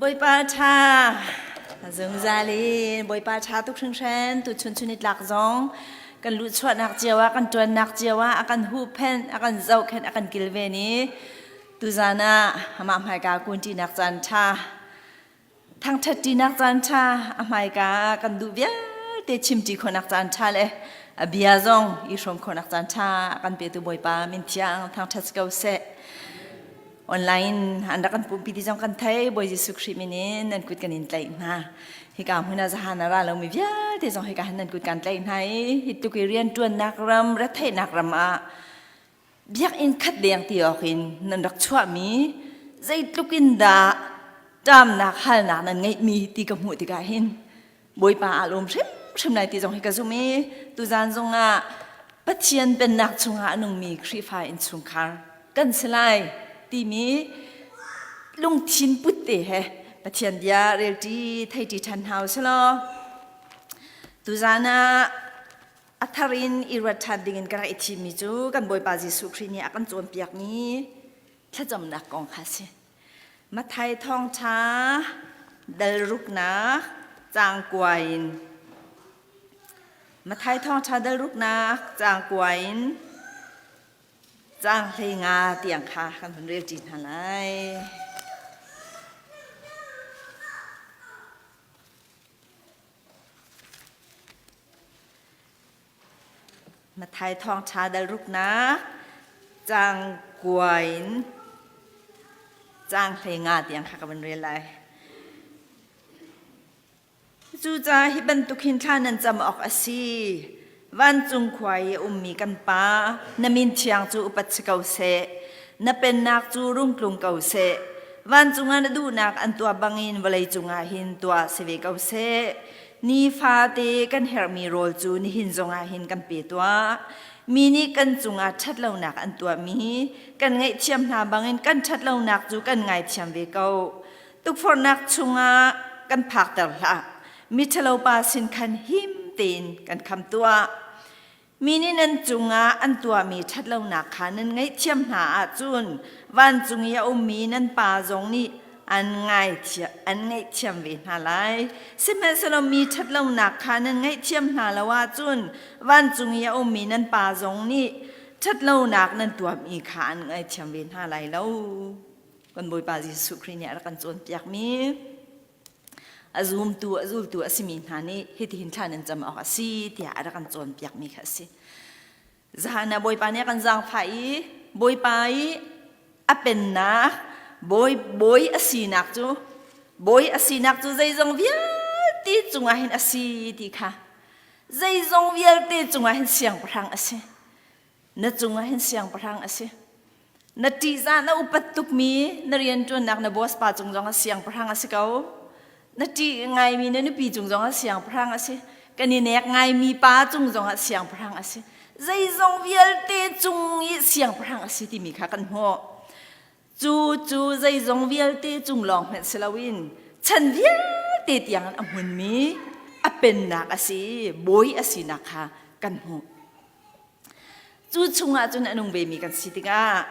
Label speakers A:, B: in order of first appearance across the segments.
A: Bawipa ṭha zungzal in Bawipa ṭha tuk hringhran tu chun chun i tlak zong kan luhchuahnak cio ah kan ṭuannak cio ah a kan huhphenh a kan zohkhenh a kan kilven i tuzan ah amah hmaika kunṭinak caan ṭha thangṭhat ṭinak caan ṭha a hmaika kan duh vialte chimṭi khawhnak caan ṭha le a bia zong i hrawm khawhnak caan ṭha a kan petu Bawipa min thiang thangṭhat si ko seh. Online an rak kan pumpi ti zong kan thei Bawi Jesuh Khrih min in nan kut kan in tlaih hna. Hika hmun ah zahan a ra lomi vialte zong hika hin nan kut kan tlaih hna i hi tluk i rianṭuannak ram retheihnak ram ah biakinn khat deng ti awk in nan rak chuahmi zeitluk in dah ṭamnak halnak nan ngeihmi ti ka hmuh tikah hin Bawipa aa lawm hrimhrim lai ti zong hi ka zumh i tuzan zongah Pathian pennak chungah a nungmi Khrihfa innchungkhar kan si lai timi lungthin put te he Pathian bia relṭi theiṭi ṭhan hna u silaw tuzan ah a thar in i ruat ṭhan dingin ka rak i thimmi cu kan Bawipa Jesuh Khrih nih a kan cawnpiakmi thlacamnak kong kha a si. Matthai thawngṭha dal ruknak caang kua in Matthai thawngṭha dal ruknak caang kua in caang 15 tiang kha kan hun rel ṭi hna lai. Matthai thawngṭha dal ruknak caang kua in caang 15 tiang kha ka van rel lai. Cucaah hi bantuk hin thla nan cam awk a si. Vancung khua i a ummi kan Pa, na min thiang cu upat si ko seh. Na pennak cu rung tlung ko seh. Vancung ah na duhnak an tuah bangin vawlei cungah hin tuah si ve ko seh. Nifate kan herhmi rawl cu nihin zongah hin kan pe tuah. Mi nih kan cungah ṭhatlonak an tuahmi kan ngaihthiam hna bangin kan ṭhatlonak cu kan ngaithiam ve ko. Tukforhnak chungah kan phakter hlah. Miṭhalopa sin khan him tein kan kham tuah. Mi nih nan cungah an tuahmi ṭhatlonak kha nan ngaihthiam hna ahcun vancung i a ummi nan Pa zong nih an ngaithiam, an ngaihthiam ve hna lai. Sihmanhsehlaw mi ṭhatlonak kha nan ngaihthiam hna lo ahcun vancung i a ummi nan Pa zong nih ṭhatlonak nan tuahmi kha an ngaithiam ve hna lai lo. Kan Bawipa Jesuh Khrih nih a rak kan cawnpiakmi a zumtu a zultu a simi hna nih hitihin thla nan cam awk a si tiah a rak kan cawnpiakmi kha a si. Zahan ah Bawipa nih a kan zaangfah i Bawipa i a pennak bawi bawi a sinak cu bawi a sinak cu zeizong vialte cungah hin a si ti kha zeizong vialte cungah hin siangpahrang a si na cungah hin siangpahrang a si na ṭihzah na upat tukmi na rianṭuannak na boss pa cung zong ah siangpahrang a si ko na ṭih ngaimi na nupi cung zong ah siangpahrang a si kan i nek ngaimi pa cung zong ah siangpahrang a si zeizong vialte cung i siangpahrang a si timi kha kan hmuh cu cu zeizong vialte cung lawng hmanh si loin chan vialte tiang a hmunmi a pennak a si bawi a sinak kha kan hmuh Cu chungah cun a nung vemi kan si tikah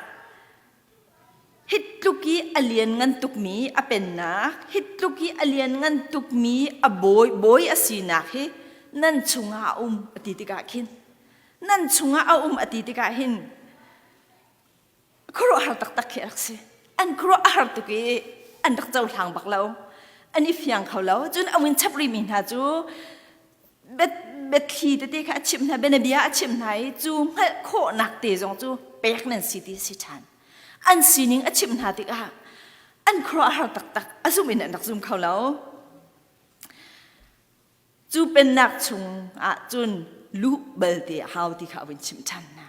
A: hi tluk i a lianngan tukmi a pennak, hi tluk i a lianngan tukmi a bawi, bawi a sinak hi nan chungah a um a ti tikah khin nan chungah a um a ti tikah hin khuaruahhar taktak khi a rak si. An khuaruah a har tuk i an rak cohlang bak lo. An i fiang kho lo. Cun a vun chap rihmi hna cu biathli tete kha a chimh hna, bianabia a chimh hna i cu hngalh khawhnak te zong cu pek nan si ti a si ṭhan. An sining a chimh hna tikah an khuaruah a har taktak. A zum in an rak zum kho lo. Cu pennak chung ah cun luh balte a hau ti kha a vun chimh ṭhan hna.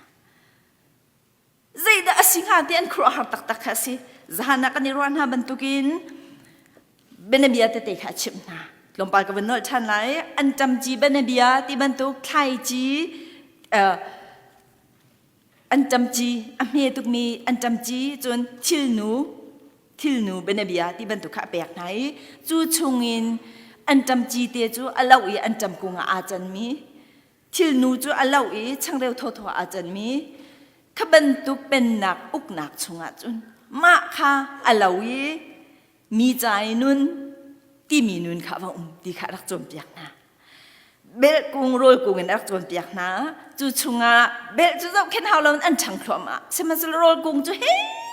A: Zeidah a si hnga ti an khuaruahhar taktak kha a si. Zahan ah kan i ruah hna bantukin bianabia tete kha a chimh hna. Tlawmpal ka van nolh ṭhan lai. Anṭamci bianabia ti bantuk thlaici anṭamci a hme tukmi anṭamci cun thilnu thilnu bianabia ti bantuk kha a pek hna i cu chungin anṭamci te cu a lo i anṭam kung ah aa canmi Thilnu cu a lo i changreu thawthaw aa canmi kha bantuk pennak uknak chungah cun mah kha a lo i Mi ca i nun timi nun kha va um ti kha rak cawnpiak hna. Belh kung rawl kung in a rak cawnpiak hna. Cu chungah belh cu zohkhenh hau loin an ṭhang thluahmah. Sihmanhsehlaw rawl kung cu he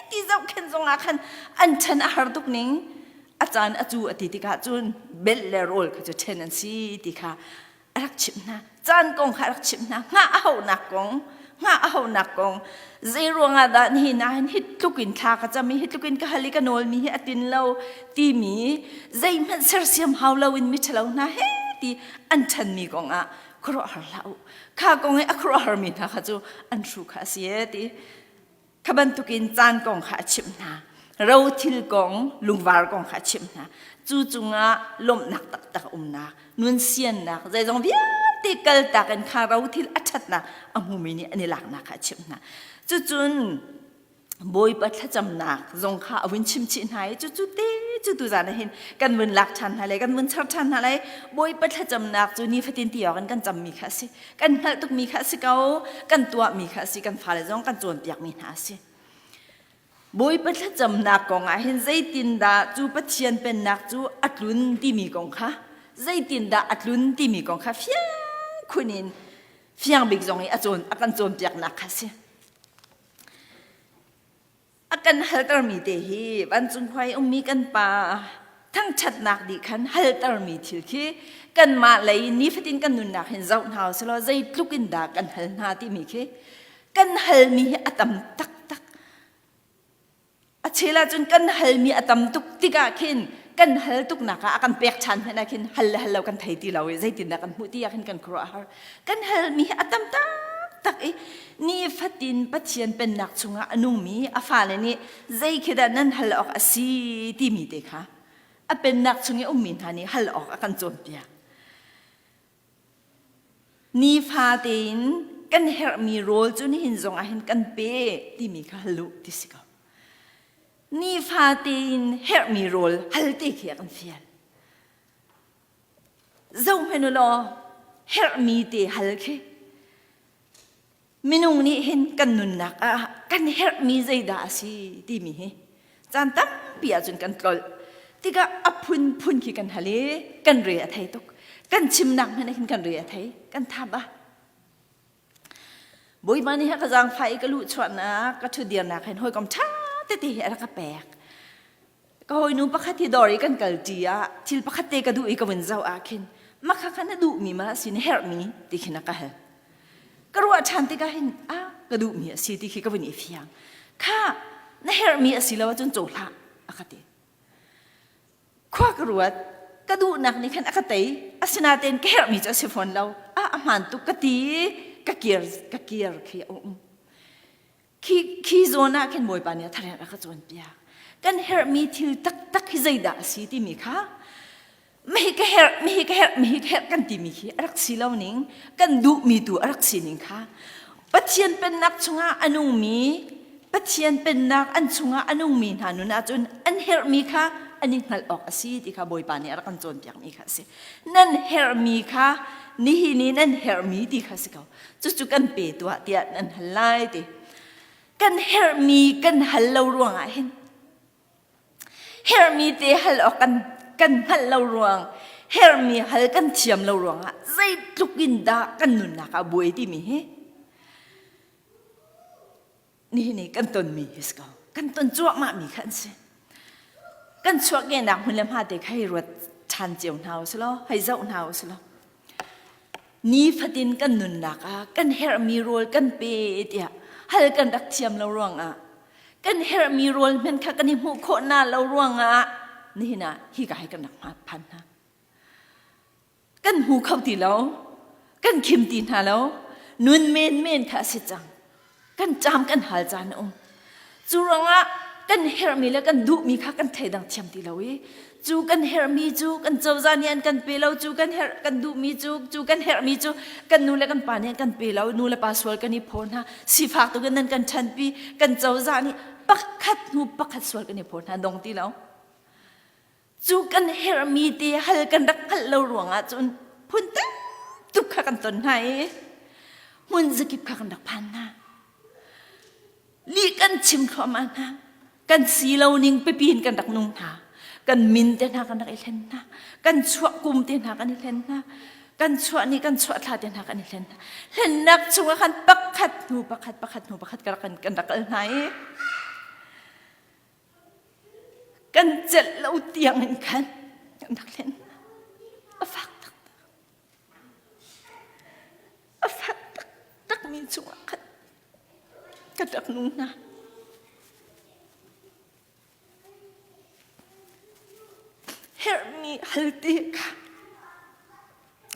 A: ti zohkhenh zongah khan an ṭhan a har tuk ning. A caan a cu a ti tikah cun belh le rawl kha cu ṭhen an si ti kha a rak chimh hna. Caan kong kha a rak chimh hna. Hngah a hauhnak kong, hngah a hauhnak kong. Zei ruangah dah nihin ah hin hi tluk in thla ka cam i hi tluk in ka hal i ka nawlmi hi a tin lo timi zeihmanh sersiam hau loin miṭhalo hna he ti an ṭhanmi kong ah khuaruahhar hlah u. Kha kong i a khuaruahharmi hna kha cu an hru kha a si e ti. Kha bantukin caan kong kha a chimh hna. Rothil kong, lungvar kong kha a chimh hna. Cu cungah lawmhnak taktak umnak, nun siannak, zeizong vialte kaltak in kha rothil a ṭhatnak a hmumi nih an i laknak kha a chimh hna. Cucun Bawipa thlacamnak zong kha a vun chim chih hna i cucu te cu tuzan ah hin kan vun lak ṭhan hna lai, kan vun char ṭhan hna lai. Bawipa thlacamnak cu nifatin ti awk in kan cammi kha a si. Kan hngalh tukmi kha a si ko, kan tuahmi kha a si, kan fale zong kan cawnpiakmi hna a si. Bawipa thlacamnak kong ah hin zeitindah cu Pathian pennak cu a tlun timi kong kha zeitindah a tlun timi kong kha fiang khun in fiang bik zong i a cawn a kan cawnpiaknak kha a si. A kan haltermi te hi vancung khua i ummi kan pa thangṭhatnak dih khan haltermi thil khi kanmah lei nifatin kan nunnak hin zoh hna usih law zeitluk in dah kan hal hna timi khi kan halmi hi a tam taktak. A chel ahcun kan halmi a tam tuk tikah khin kan hal tuknak ah a kan pek ṭhan hmanh ah khin hal le hal lo kan thei ti lo i zeitindah kan hmuh ti ah khin kan khuaruah a har. Kan halmi hi a tam taktak i nifatin Pathian pennak chungah a nungmi a fale nih zei khi dah nan hal awk a si timi te kha a pennak chung i ummi hna nih hal awk a kan cawnpiak. Nifa tein kan herhmi rawl cu nihin zong ah hin kan pe timi kha hal u ti si ko. Nifa tein herhmi rawl hal te khi a kan fial. Zohhmanh u law herhmi te hal khi minung nih hin kan nunnak ah kan herhmi zeidah a si timi hi caan tampi ahcun kan tlolh tikah a phunphun khi kan hal i kan re a thei tuk kan chimnak hmanh hin kan re a thei kan thap ah Bawipa nih ka zaangfah i ka luhchuahnak ka ṭhutdirnak hin hawikom ṭha tete hi a rak ka pek Ka hawinu pakhat hi dawr i kan kalṭi ah thil pakhat te ka duh i ka vun zoh ah khin makha kha na duhmi ma a si na herhmi ti khin a ka hal. Ka ruah ṭhan tikah hin ah ka duhmi a si ti khi ka vun i fiang. Kha na herhmi a si lo ahcun caw hlah a ka ti. Khua ka ruat ka duhnak nih khan a ka tei asinain ka herhmi cu a si fawn lo. Ah a hmaan tuk ka ti ka kir ka kir khi a um. Khi, khi zawn ah khin Bawipa nih a tharen a ka cawnpiak. Kan herhmi thil taktak hi zeidah a si timi kha mihi ka herh, mihi ka herh, mihi ka herh kan timi khi a rak si lo ning, kan duhmi tu a rak si ning kha Pathian pennak chungah a nungmi, Pathian pennak an chungah a nungmi hna nun ahcun an herhmi kha an i hngalh awk a si ti kha Bawipa nih a rak kan cawnpiakmi kha a si. Nan herhmi kha nihin i nan herhmi ti kha si ko. Cucu kan pe tuah tiah nan hal lai ti. Kan herhmi kan hal lo ruangah hin herhmi te hal awk kan kan hngalh lo ruang herhmi hal kan thiam lo ruangah zeitluk in dah kan nunnak ah buai timi hi nihin i kan tonmi hi si ko kan ton cuahmahmi kha an si kan chuahkehnak hmun le hma te kha hei ruat ṭhan cio hna u law hei zoh hna u law nifatin kan nunnak ah kan herhmi rawl kan pe tiah hal kan rak thiam lo ruangah kan herhmi rawl hmanh kha kan i hmuh khawh na lo ruangah nihin ah hi ka hi kan rak phan hna Kan hmu kho ti lo. Kan khim ti hna lo. Nun menmen kha a si cang. Kan caam kan hal caan a um. Cu ruangah kan herhmi le kan duhmi kha kan theidang thiam ti lo i cu kan herhmi cu kan cozah nih an kan pe lo cu kan herh kan duhmi cu cu kan herhmi cu kan nu le kan pa nih an kan pe lo nu le pa sual kan i phaw hna sifak tuk in nan kan ṭhanpi kan cozah nih pakhat hnu pakhat sual kan i phaw hna dong ti lo Cu kan herhmi te hal kan rak hngalh lo ruangah cun phun tuk kha kan ton hna i hmun zakip kha kan rak phan hna. Lih kan chim thluahmah hna. Kan si lo ning pipi in kan rak nung hna. Kan min te hna kan rak i hlen hna. Kan chuah kum te hna kan i hlen hna. Kan chuah ni kan chuah thla te hna kan i hlen hna. Hlennak chungah khan pakhat hnu pakhat pakhat hnu pakhat kan rak kan rak kal hna i kan celh lo tiang in khan kan rak hlen hna. A fak taktak. A fak taktakmi chungah khan ka rak nung hna. Herhmi halte kha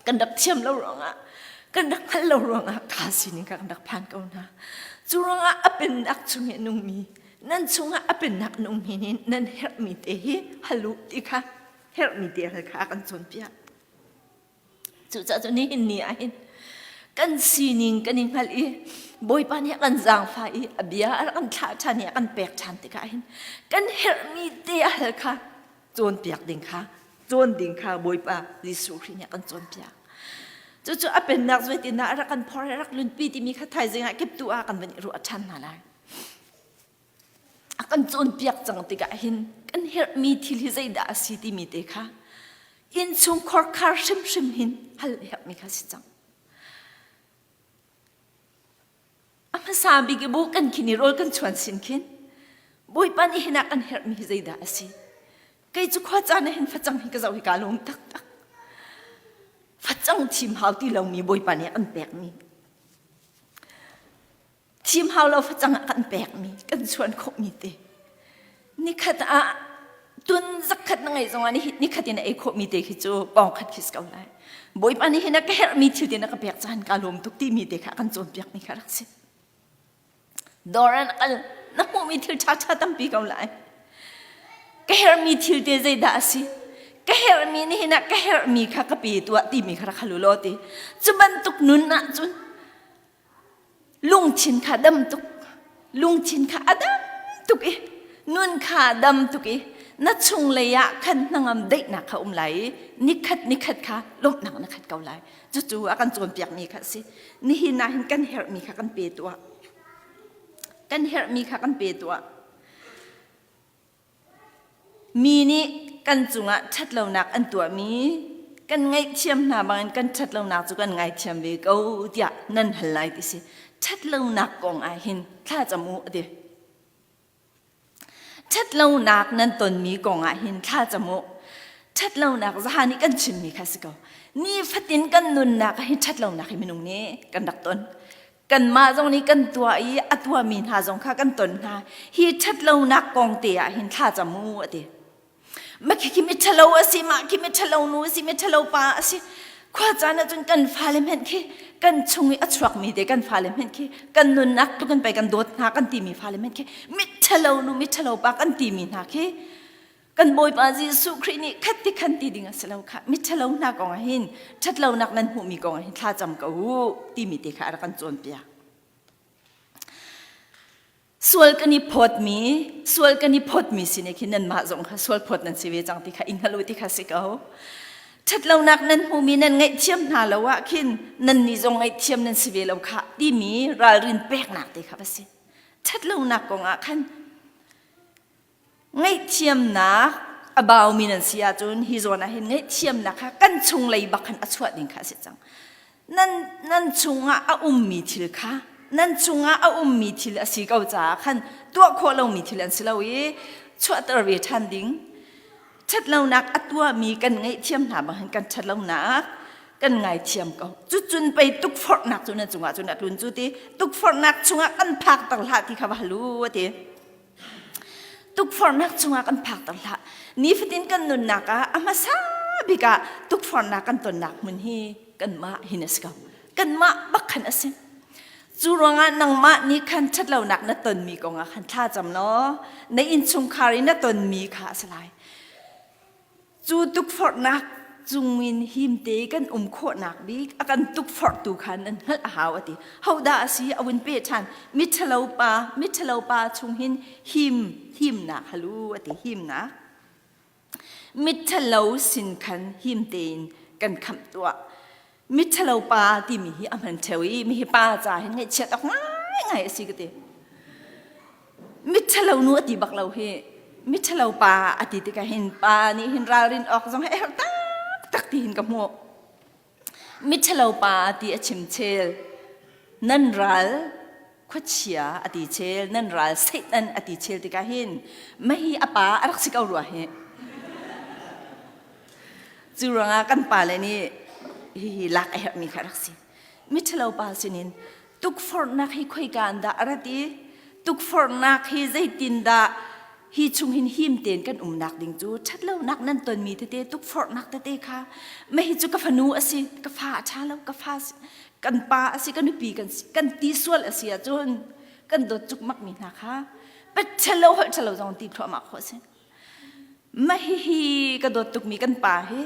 A: kan rak thiam lo ruangah kan rak hngalh lo ruangah kha sining kha kan rak phan ko hna. Cu ruangah a pennak chung i a nungmi nan chungah a pennak nungmi nih nan herhmi te hi hal u ti kha herhmi te hal kha a kan cawnpiak. Cucaah cu nihin ni ah hin kan sining kan i hngalh i Bawipa nih a kan zaangfah i a bia a rak kan thlah ṭhan i a kan pek ṭhan tikah hin kan herhmi te a hal kha cawnpiak ding kha cawn ding kha Bawipa Jesuh Khrih nih a kan cawnpiak. Cucu a pennak zeitindah a rak kan phor i a rak lunpi timi kha thaizing ah kiptu ah kan van i ruah ṭhan hna lai. A kan cawnpiak cang tikah hin kan herhmi thil hi zeidah a si timi te kha innchungkhar khar hrimhrim hin hal a herhmi kha si cang. A hmasa bik i bu kan khin i rawl kan chuan sin khin Bawipa nih hin a kan herhmi hi zeidah a si? Kei cu khua caan ah hin facang hi ka zoh hi kaa lawm taktak. Facang thim hau ti lomi Bawipa nih a kan pekmi Thim hau lo facang ah kan pekmi, kan chuan khawhmi te. Nikhat ah tun zakhat na ngeih zongah nikhat in a ei khawhmi te khi cu pawng khat khi si ko lai. Bawipa nih hin a ka herhmi thil te na ka pek caan kaa lawm tuk timi te kha kan cawnpiakmi kha rak si. Dawr an kal na hmuhmi thil ṭhaṭha tampi ko lai. Ka herhmi thil te zeidah a si? Ka herhmi nih hin ah ka herhmi kha ka pe tuah timi kha rak hal u law ti. Cu bantuk nun ahcun Lungthin kha dam tuk. Lungthin kha a dam tuk i nun kha a dam tuk i na chunglei ah khan hnangam daihnak kha um lai i nikhat nikhat kha lawmhnak na khat ko lai. Cucu a kan cawnpiakmi kha a si. Nihin ah hin kan herhmi kha kan pe tuah. Kan herhmi kha kan pe tuah. Mi nih kan cungah ṭhatlonak an tuahmi kan ngaihthiam hna bangin kan ṭhatlonak cu kan ngaithiam ve ko tiah nan hal lai ti si. Ṭhatlonak kong ah hin thlacam u a ti. Ṭhatlonak nan tonmi kong ah hin thlacam u. Ṭhatlonak zahan i kan chimmi kha si ko. Nifatin kan nunnak ah hin ṭhatlonak hi minung nih kan rak ton. Kanmah zong nih kan tuah i a tuahmi hna zong kha kan ton hna. Hi ṭhatlonak kong te ah hin thla cam u a ti. Mah khi mi ṭhalo a si, mah khi mi ṭhalo nu a si, mi ṭhalo pa a si. Khua caan ahcun kan fale hmenh khi kan chung i a chuakmi te kan fale hmenh khi kan nunnak tluk in pei kan dawt hna kan timi fale hmenh khi mi ṭhalo nu mi ṭhalo pa kan timi hna khi Kan Bawipa Jesuh Khrih nih khat ti khan ti ding a si lo kha miṭhalo hna kong ah hin ṭhatlonak nan hmuhmi kong ah hin thlacam ko u timi te kha a rak kan cawnpiak. Sual kan i phawtmi, sual kan i phawtmi sin khi nanmah zong kha sual phawt nan si ve cang ti kha i hngal u ti kha si ko. Ṭhatlonak nan hmuhmi nan ngaihthiam hna lo ah khin nannih zong ngaihthiam nan si ve lo kha timi ralrin peknak te kha va si. Ṭhatlonak kong ah khan Ngaihthiamnak a baumi nan si ahcun hi zawn ah hin ngaihthiamnak kha kan chunglei bak khan a chuah ding kha a si cang. Nan, nan chungah a ummi thil kha nan chungah a ummi thil a si ko caah khan tuah khawh lomi thil an si lo i chuahter ve ṭhan ding. Ṭhatlonak a tuahmi kan ngaihthiam hna bang hin kan ṭhatlonak kan ngaithiam ko. Cucun pei tukforhnak cu nan cungah cun a tlun cu ti tukforhnak chungah kan phakter hlah ti kha va hal u a ti. Tukforhnak chungah kan phakter hlah. Nifatin kan nunnak ah a hmasa bik ah tukforhnak kan tonnak hmun hi kanmah hin a si ko. Kanmah bak khan a si. Cu ruangah nangmah nih khan ṭhatlonak na tonmi kongah khan thla cam law na innchungkhar i na tonmi kha a si lai. Cu tukforhnak cungin himte kan um khawhnak bik a kan tukforhtu kha nan hngalh a hau a ti. Hodah a si a vun pe ṭhan. Miṭhalo pa, miṭhalo pa chung hin him, himnak halu a ti, himnak. Miṭhalo sin khan him tein kan khamh tuah. Miṭhalo pa timi hi a hman ṭheo i mihi pa ca hin ngaihchiat awk ngaingai a si ka ti. Miṭhalo nu a ti bak lo hi. Miṭhalo pa a ti tikah hin pa nih hin ralrin awk zong hi a herh taktak ti hin ka hmuh. Miṭhalo pa ti a chim chel. Nan ral khuachia a ti chel, nan ral Satan a ti chel tikah hin mahi a pa a rak si ko rua hi. Cu ruangah kan pale nih hihi lak a herhmi kha a rak si. Miṭhalo pa sinin tukforhnak hi khoika an dah a rat i tukforhnak hi zeitindah hi chung hin him tein kan umnak ding cu ṭhatlonak nan tonmi tete tukforhnak tete kha mah hi cu ka fanu a si ka fa a ṭha lo ka fa kan pa a si ka nupi kan si kan ti sual a si ahcun kan dawt cukmak mi hna kha pathian lo holh ṭhalo zong ti thluahmah khawh a si Mah hihi ka dawt tukmi kan pa hi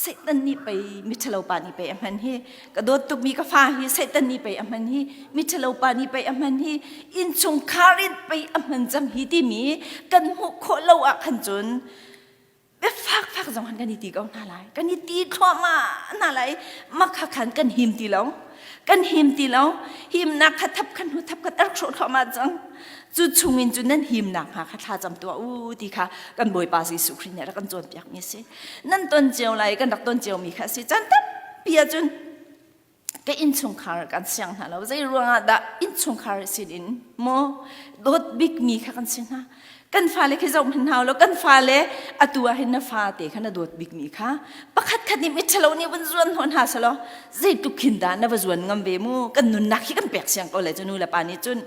A: Satan nih pei miṭhalo pa nih pei a hman hi ka dawt tukmi ka fa hi Satan nih pei a hman hi miṭhalo pa nih pei a hman hi innchungkhar in pei a hman cang hi timi kan hmuh khawh lo ah khan cun biafak fak zong han kan i ti ko hna lai kan i ti thluahmah hna lai makha khan kan him ti lo kan him ti lo himnak kha thap khan hu thap khat a rak hrawh thluahmah cang Cu chungin cun nan himnak hnga kha thlacam tuah u ti kha kan Bawipa Jesuh Khrih nih a rak kan cawnpiak mi a si. Nan ton cio lai kan rak ton cio mi kha a si. Caan tampi ahcun ka innchungkhar kan siang hna lo. Zei ruangah dah innchungkhar sin in maw dawt bik mi kha kan si hna. Kan fale khi zoh hmanh hau lo. Kan fale atu ah hin na fate kha na dawt bik mi kha pakhat khat nih miṭhalo nih vun zuan hnawh hna selaw zeitluk khin dah na va zuan ngam ve mu kan nunnak hi kan pek siang ko lai cu nu le pa nih cun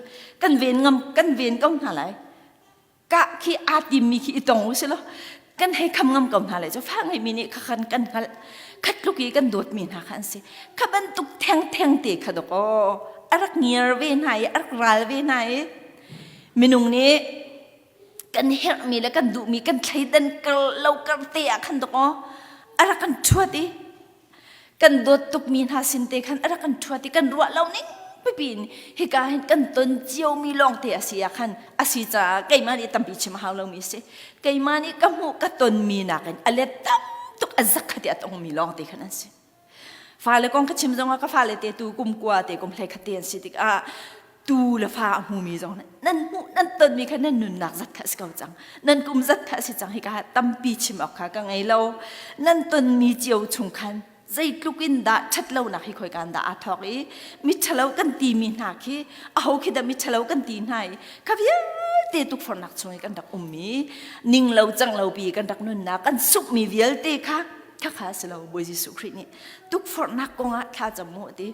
A: kan ven ngam kan ven ko hna lai kah khi aa timmi khi i tong u silo kan hei kham ngam ko hna lai cu fa ngeimi nih kha khan kan hngalh khat tluk i kan dawtmi hna kha an si kha bantuk theng theng te kha dok aw a rak ngiar ve hna i a rak ral ve hna i minung nih kan herhmi le kan duhmi kan thleidan kar lo kar te ah khan dok aw a rak kan ṭhuat i kan dawt tukmi hna sin te khan a rak kan ṭhuat i kan ruah lo ning pipi in hika hin kan ton ciomi lawngte a si ah khan a si caah keimah nih tampi chim a hau lomi a si keimah nih ka hmuh ka tonmi nakin a let tam tuk a zakhat i a tongmi lawngte khan an si fale kong ka chim zongah ka fale te tu kum kua te kum hlei khat te an si tikah tu le fa a hmumi zong nan hmuh nan tonmi kha nan nunnak zat kha a si ko cang nan kum zat kha a si cang hika tampi chim awk kha ka ngei lo nan tonmi cio chung khan zeitluk in dah ṭhatlonak hi khoika dah aa thawk i miṭhalo kan timi hna khi aho khi dah miṭhalo kan ti hna i kha vialte tukforhnak chung i kan rak ummi ning lo cang lo pi kan rak nunnak kan sukmi vialte kha kha kha si lo Bawi Jesuh Khrih nih tukforhnak kongah thla cam mu ti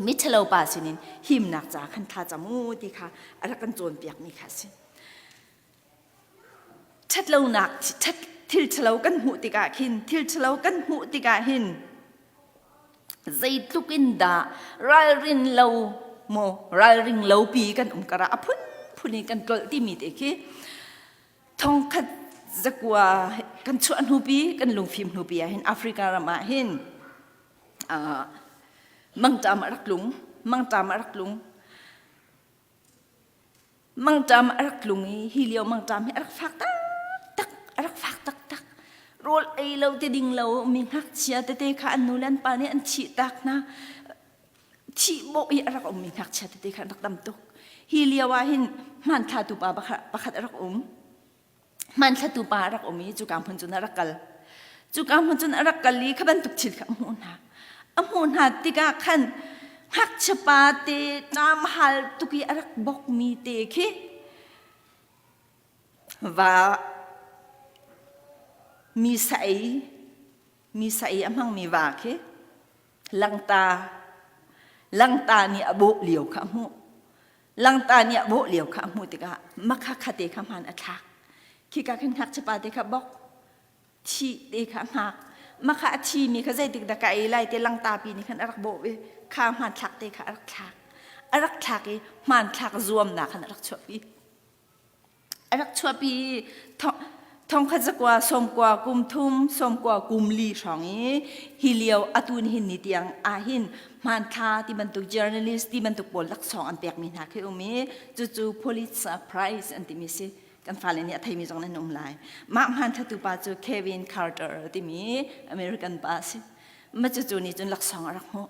A: miṭhalo pa sinin himnak ca khan thla cam u ti kha a rak kan cawnpiakmi kha a si. Ṭhatlonak thil ṭhalo kan hmuh tikah khin thil ṭhalo kan hmuh tikah hin zeitluk in dah ralrin lo maw ralring lo pi kan um karah a phunphun in kan tlolh timi te khi thongkhat zakua kan chuah hnupi kan lungfim hnupi ah hin Africa ram ah hin mangṭam a rak tlung mangṭam a rak tlung mangṭam a rak tlung i hi lio mangṭam hi a rak fak taktak a rak fak taktak rawl ei lo ti ding lo mi ngakchia tete kha an nu le an pa nih an thih tak hna thih bawh i a rak ummi ngakchia tete kha an rak tam tuk hi lio ah hin hmanthlatu pa pakhat a rak um hmanthlatu pa a rak um i cuka hmun cun a rak kal cuka hmun cun a rak kal i kha bantuk thil kha a hmuh hna a hmuh hna tikah khan ngakchia pa te ṭam hal tuk i a rak bokmi te khi va mi sa ei mi sa ei a hmangmi va khi langta langta nih a bawh lio kha a hmuh Langta nih a bawh lio kha a hmuh tikah makha khate kha hmaan a thlak. Khika khin ngakchiapa te kha bok thi te kha hngak. Makha a thimi kha zeitik dah ka ei lai te langta pi nih khan a rak bawh i kha hmanthlak te kha a rak thlak. A rak thlak i hmanthlak zuamnak khan a rak chuahpi. A rak chuahpi i thongkhat zakua sawmkua kum thum sawmkua kum li hrawng i hi lio atu nihin ni tiang ahhin hmanthla ti bantuk journalist ti bantuk pawl laksawng an pekmi hna khi um i cucu Pulitzer Prize an timi si kan fale nih a theimi zong nan um lai mah hmanthlatu pa cu Kevin Carter timi American pa a si ma cucu nih cun laksawng a rak hmuh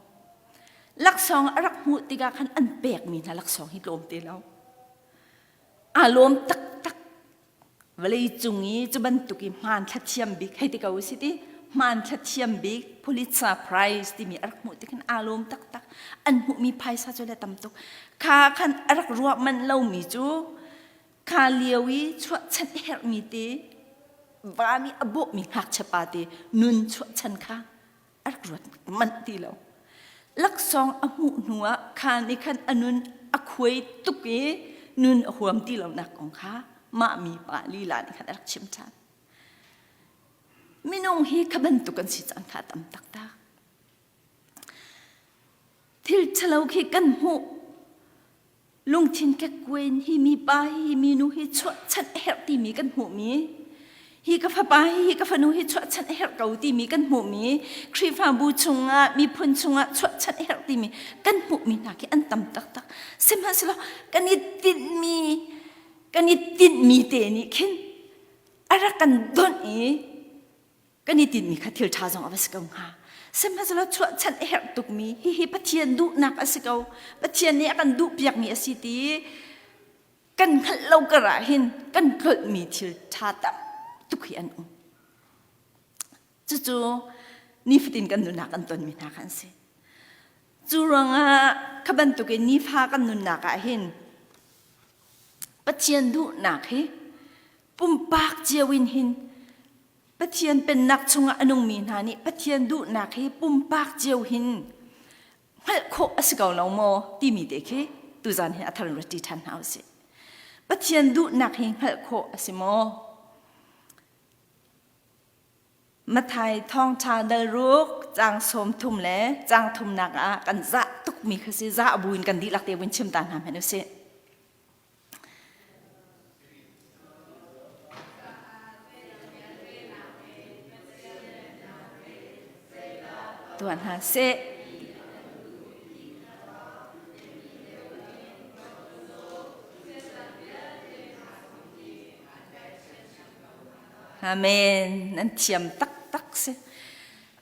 A: laksawng a rak hmuh tikah khan an pekmi hna laksawng hi tlawm te lo aa lawm taktak. Vawleicung i cu bantuk i hmanthla thiam bik hei ti ko si ti hmanthla thiam bik Pulitzer Prize timi a rak hmuh tik hin aa lawm taktak. An hmuhmi phaisa cu le tam tuk. Kha khan a rak ruah manh lomi cu kha lio i chuahchan a herhmi te va nih a bawhmi ngakchia pa te nun chuahchan kha a rak ruat manh ti lo. Laksawng a hmuh hnu ah kha nih khan a nun a khuai tuk i nun a huam ti lonak kong kha mah mi pa lila nih khan a rak chim ṭhan. Minung hi kha bantuk an si cang kha tam taktak. Thil ṭhalo khi kan hmuh Lungthin kekkuai hi mi pa hi mi nu hi chuahchanh a herh timi kan hmuhmi hi ka fapa hi hi ka fanu hi chuahchanh a herh ko timi kan hmuhmi Khrihfabu chungah miphun chungah chuahchanh a herh timi kan hmuhmi hna khi an tam taktak. Sihmanhsehlaw kan i tinhmi kan i tinhmi te nih khin a rak kan donh i kan i tinhmi kha thil ṭha zong a va si ko hnga. Sihmanhsehlaw chuahchanh a herh tukmi hihi Pathian duhnak a si ko. Pathian nih a kan duhpiakmi a si ti kan hngalh lo kar ah hin kan tlolhmi thil ṭha tam tuk hi an um. Cucu nifatin kan nunnak kan tonmi hna kha an si. Cu ruangah kha bantukin nifa kan nunnak ah hin Pathian duhnak hi pumpak cio in hin Pathian pennak chungah a nungmi hna nih Pathian duhnak hi pumpak cio hin hngalh khawh a si ko lo maw timi te khi tuzan hi a thar in rat ṭi ṭhan hna usih. Pathian duhnak hi hngalh khawh a si maw? Mathai thawngṭha dal ruk caang 30 le caang thumnak ah kan zah tukmi kha si zah buin kan dihlak te vun chim ta hna hmanh usih. Tuah hna seh. Amen. Nan thiam taktak si.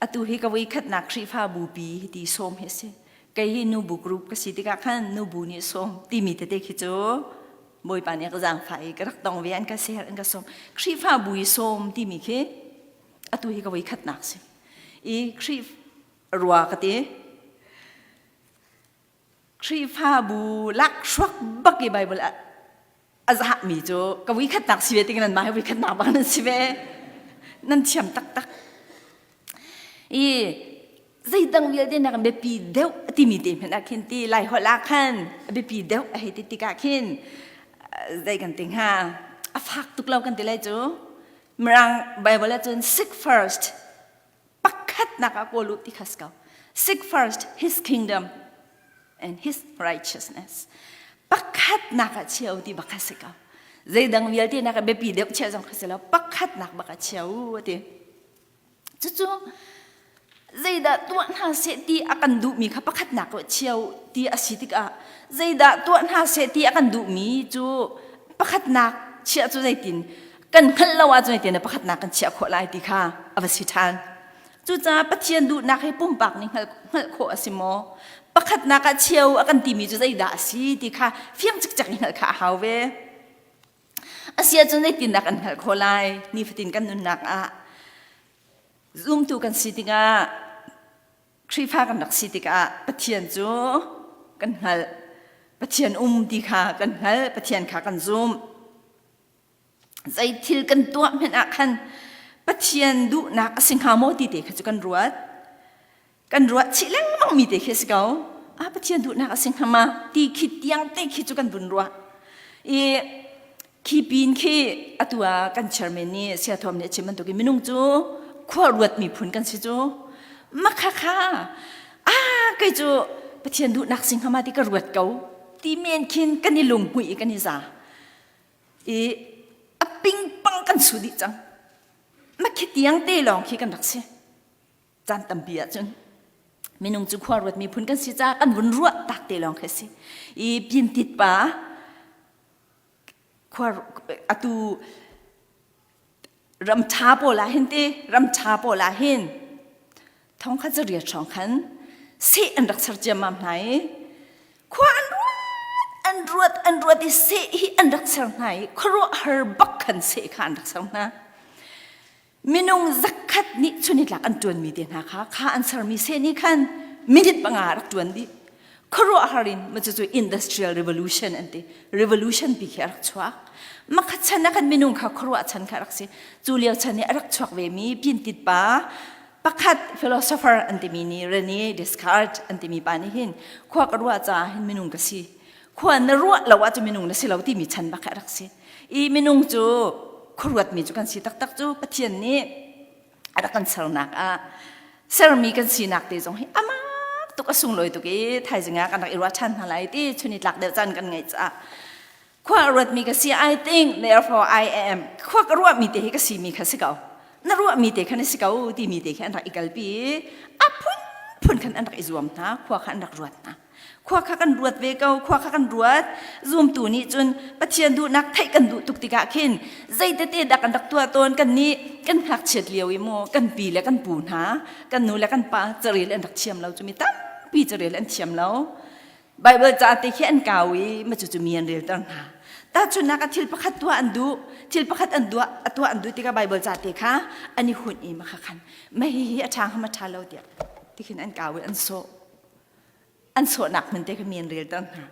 A: Atu hi ka voi khatnak Khrihfabu pi hi ti sawm hi si. Kei hi nubu group ka si tikah khan nubu nih sawm timi tete khi cu Bawipa nih ka zaangfah i ka rak tong ve an ka ser an ka sawm. Khrihfabu i sawm timi khi atu hi ka voi khatnak si. I Khrih rua ka ti. Khrihfabu lakhruak bak i Bible a zahmi cu ka voi khatnak si ve ti nan mah hi voi khatnak bak nan si ve. Nan thiam taktak. I zeidang vialte nak biapi deuh a timi te hmanh ah khin ti lai holh ah khan a biapi deuh a hei ti tikah khin zei kan ti hnga a fak tuk lo kan ti lai cu Mirang Bible ah cun seek first pakhatnak ah kawl u ti kha si ko seek first his kingdom and his righteousness pakhatnak ah chia u ti bak kha si ko zeidang vialte nak biapi deuh chia zong kha si lo pakhatnak bak ah chia u ti Cucu zeidah tuah hna seh ti a kan duhmi kha pakhatnak ah chio ti a si tikah zeidah tuah hna seh ti a kan duhmi cu pakhatnak chiah cu zeitin kan hngalh lo ahcun zeitin pakhatnak kan chiah khawh lai ti kha a va si ṭhan. Cucaah Pathian duhnak hi pumpak nih hngalh khawh a si maw? Pakhatnak ah chio a kan timi cu zeidah a si ti kha fiang cikcek in hngalh kha a hau ve. Asiahcun zeitindah kan hngalh khawh lai? Nifatin kan nunnak ah zumtu kan si tikah Khrihfa kan rak si tikah Pathian cu kan hngalh. Pathian um ti kha kan hngalh, Pathian kha kan zumh. Zei thil kan tuah hmanh ah khan Pathian duhnak a si hnga maw ti te kha cu kan ruat. Kan ruah chih lengmang mi te khi a si ko. Ah Pathian duhnak a si hnga ma ti khi tiang te khi cu kan vun ruah. I khi pin khi atu ah kan chairman nih Siathuam nih a chim bantukin minung cu khua ruat miphun kan si cu. Makha kha ah kei cu Pathian duhnak si hnga ma ti ka ruat ko ti men khin kan i lunghmuih i kan i za. I a pingpang kan su dih cang. Makhi tiang te lawng khi kan rak si. Caan tampi ahcun minung cu khua ruat miphun kan si caah kan vun ruah tak te lawng khi a si. I pintit pa khua atu ram ṭha pawl ah hin ti ram ṭha pawl ah hin thong khat zariat hrawng khan seh an rak ser ciammam hna i khua an ruat an ruat. an ruat i seh hi an rak ser hna i khuaruahhar bak khan seh kha an rak ser hna. Minung zakhat nih chunitlak an ṭuanmi te hna kha kha an sermi seh nih khan minute panga rak ṭuan dih. Khuaruahhar in ma cucu industrial revolution an ti. Revolution pi khi a rak chuak. Makhat chan ah khan minung kha khuaruah chan kha a rak si. Cu lio chan i a rak chuak vemi pintit pa pakhat philosopher an timi nih Rene Descartes an timi pa nih hin khua ka ruah caah hin minung ka si khua na ruah lo ahcun minung na si lo timi chan bak a rak si i minung cu khuaruatmi cu kan si taktak cu Pathian nih a rak kan sernak ah sermi kan sinak te zong hi amak tuk a sunglawi tuk i thaizing ah kan rak i ruah ṭhan hna lai ti chun i tlak deuh caan kan ngeih caah Khua a ruatmi ka si I think therefore I am. Khua ka ruahmi te hi ka simi kha si ko. Na ruahmi te kha na si ko timi te khi an rak i kalpi i a phunphun khan an rak i zuam hna. Khua kha an rak ruat hna. Khua kha kan ruat ve ko. Khua kha kan ruat. Zumtu nih cun Pathian duhnak theih kan duh tuk tikah khin zeitete dah kan rak tuah tawn kan nih kan ngakchiat lio i maw kan pi le kan pu hna kan nu le kan pa carel an rak thiam lo cu mi tampi carel an thiam lo. Baibal ca te khi an kau i ma cucu mi an relter hna. Tahchunhnak ah thil pakhat tuah an duh, thil pakhat an duah, a tuah an duh tikah Baibal ca te kha an i hunh i ma kha khan ma hi hi a ṭha hnga ma ṭha lo tiah tikhin an kau i an sawh. An sawhnak hmun te kha mi an relter hna.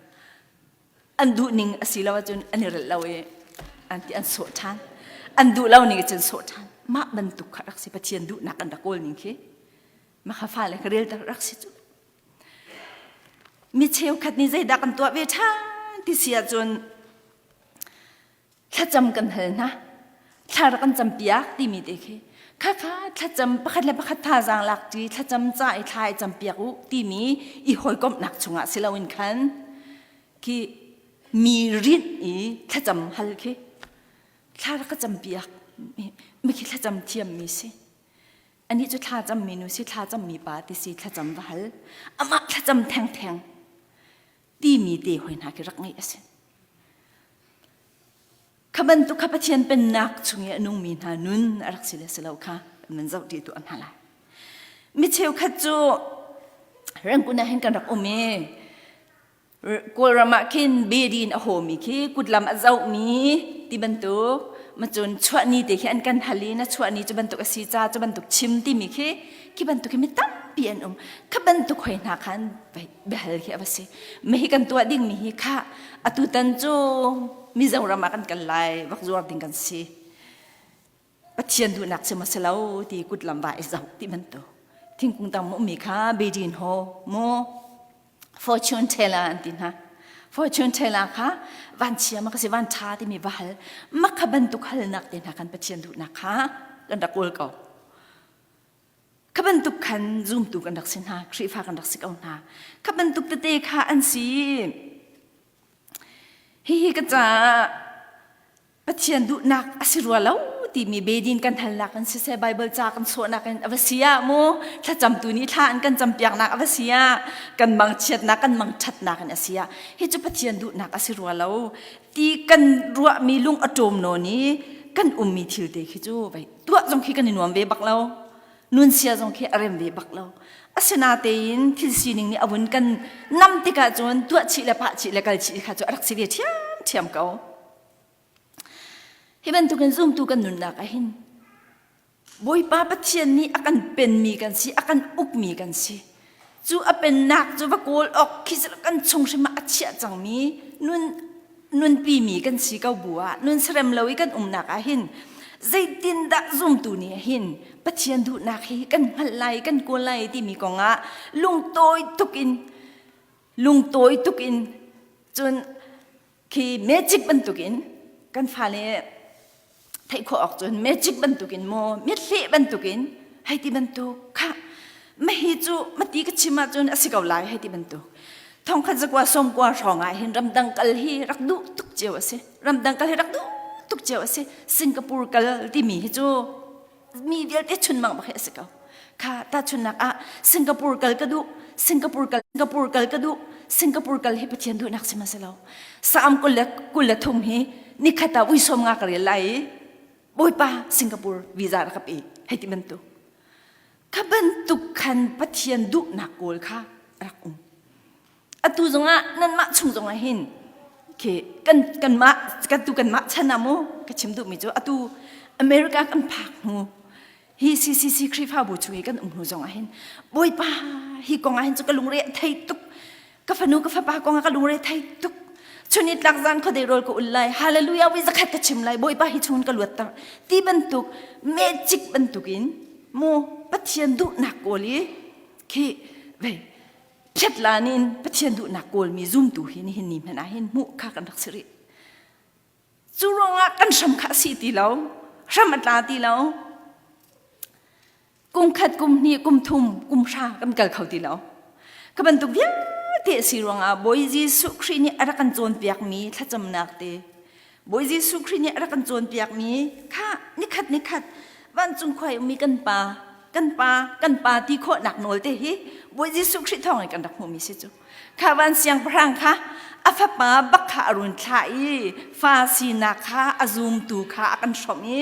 A: An duh ning a si lo ahcun an i relh lo i an ti an sawh ṭhan. An duh lo ning cun sawh ṭhan. Mah bantuk kha rak si Pathian duhnak an rak kawl ning khi. Mah kha fale kha relter rak si cu. Mi cheukhat nih zeidah kan tuah ve ṭhan ti si ahcun thlacam kan hal hna. Thla rak kan campiak timi te khi khakha thlacam pakhat le pakhat thazaang lak ṭi thlacam ca i thla i campiak u timi i hawikomhnak chungah si loin khan khi mi rinh i thlacam hal khi thla rak ka campiak mi khi thlacam thiammi si. Anih cu thlacammi nu si thlacammi pa ti si thlacam va hal amah thlacam thengtheng timi te hoi hna khi rak ngeih a si. Kha bantuk kha Pathian pennak chung i a nungmi hna nun a rak si le si lo kha kan zoh ṭi tuah hna lai. Mi cheukhat cu Rangoon ah hin kan rak um i Kawlram ah khin bedin a hawmi khi kutlam a zohmi ti bantuk macun chuahni te khi an kan hal i na chuahni cu bantuk a si ca cu bantuk chim timi khi khi bantuk khi mi tampi an um kha bantuk hoi hna khan biahal khi a va si mi hi kan tuah dingmi hi kha atutan cu Mizoram ah kan kal lai vak zuar ding kan si Pathian duhnak si maw si lo ti kutlam va i zoh ti bantuk thingkung tam ummi kha bedin ho mu fortune teller an ti hna fortune teller kha vanchia ma ka si van tha timi va hal makha bantuk halnak te hna kan Pathian duhnak kha kan rak kawl ko kha bantuk khan zumtu kan rak si hna Khrihfa kan rak si ko hna kha bantuk tete kha an si hihi ka caah Pathian duhnak a si rua lo timi bedin kan halnak in siseh Bible ca kan sawhnak in a va si ah mu thlacamtu nih thla an kan campiaknak a va si ah kan mangchiatnak kan mangṭhatnak in a si ah hi cu Pathian duhnak a si rua lo ti kan ruahmi lung a ṭawm nawn i kan ummi thil te khi cu vai tuah zong khi kan i nuam ve bak lo nun sia zong khi a rem ve bak lo asinatein thil sining nih a vun kan nam tikah cun tuah chih le pah chih le kal chih kha cu a rak si ve ṭhiamṭhiam ko Hi bantukin zumtu kan nunnak ah hin Bawipa Pathian nih a kan penmi kan si, a kan ukmi kan si. Cu a pennak cu va kawl awk khi kan chung hrim ah a chiah cangmi nun nunpimi kan si ko bu ah nun serem lo i kan umnak ah hin zeitindah zumtu nih hin Pathian duhnak hi kan hngalh lai kan kawl lai timi kong ah lungtawi tuk in lungtawi tuk in cun khi magic bantukin kan fale theih khawh awk cun magic bantukin maw mithleh bantukin hei ti bantuk kha mahi cu mati ka chim ahcun a si ko lai hei ti bantuk thongkhat zakua sawmkua hrawng ah hin ramdang kal hi rak duh tuk cio a si ramdang kal hi rak duh tuk cio a si Singapore kal timi hi cu mi vialte chunmang bak hi a si ko kha tahchunhnak ah Singapore kal ka duh Singapore kal Singapore kal ka duh Singapore kal hi Pathian duhnak si ma si lo Salm 23 hi nikhat ah ui som nga ka rel lai i Bawipa Singapore visa rak ka pe hei ti bantuk kha bantuk khan Pathian duhnak kawl kha rak um atu zongah nanmah chung zongah hin. Khi kan kanmah kan tu kanmah chan ah mu ka chim duhmi cu atu America kan phak hnu hi CCC Khrihfabu chung i kan um hnu zong ah hin Bawipa hi kong ah hin cu ka lungre a thei tuk ka fanu ka fapa kong ah ka lungre thei tuk chun i tlak zan khuadei rawl ka ul lai hallelujah wi zakhat ka chim lai Bawipa hi chung ka luatter ti bantuk magic bantukin mu Pathian duhnak kawl i khi vei phiatlan in Pathian duhnak kawlmi zumtu hi nihin ni hmanh ah hin hmuh kha kan rak si rih. Cu ruangah kan hram kha a si ti lo, hram a tla ti lo. Kum khat, kum hnih, kum thum, kum hra kan kal kho ti lo. Ka bantuk vialte a si ruangah Bawi Jesuh Khrih nih a rak kan cawnpiakmi thlacamnak te Bawi Jesuh Khrih nih a rak kan cawnpiakmi kha nikhat nikhat vancung khua i ummi kan pa kan pa kan pa ti khawhnak nawl te hi Bawi Jesuh Khrih thawng in kan rak hmuhmi si cu kha van siangpahrang kha a fapa bak kha a run thlah i fa sinak kha a zumtu kha a kan hrawmh i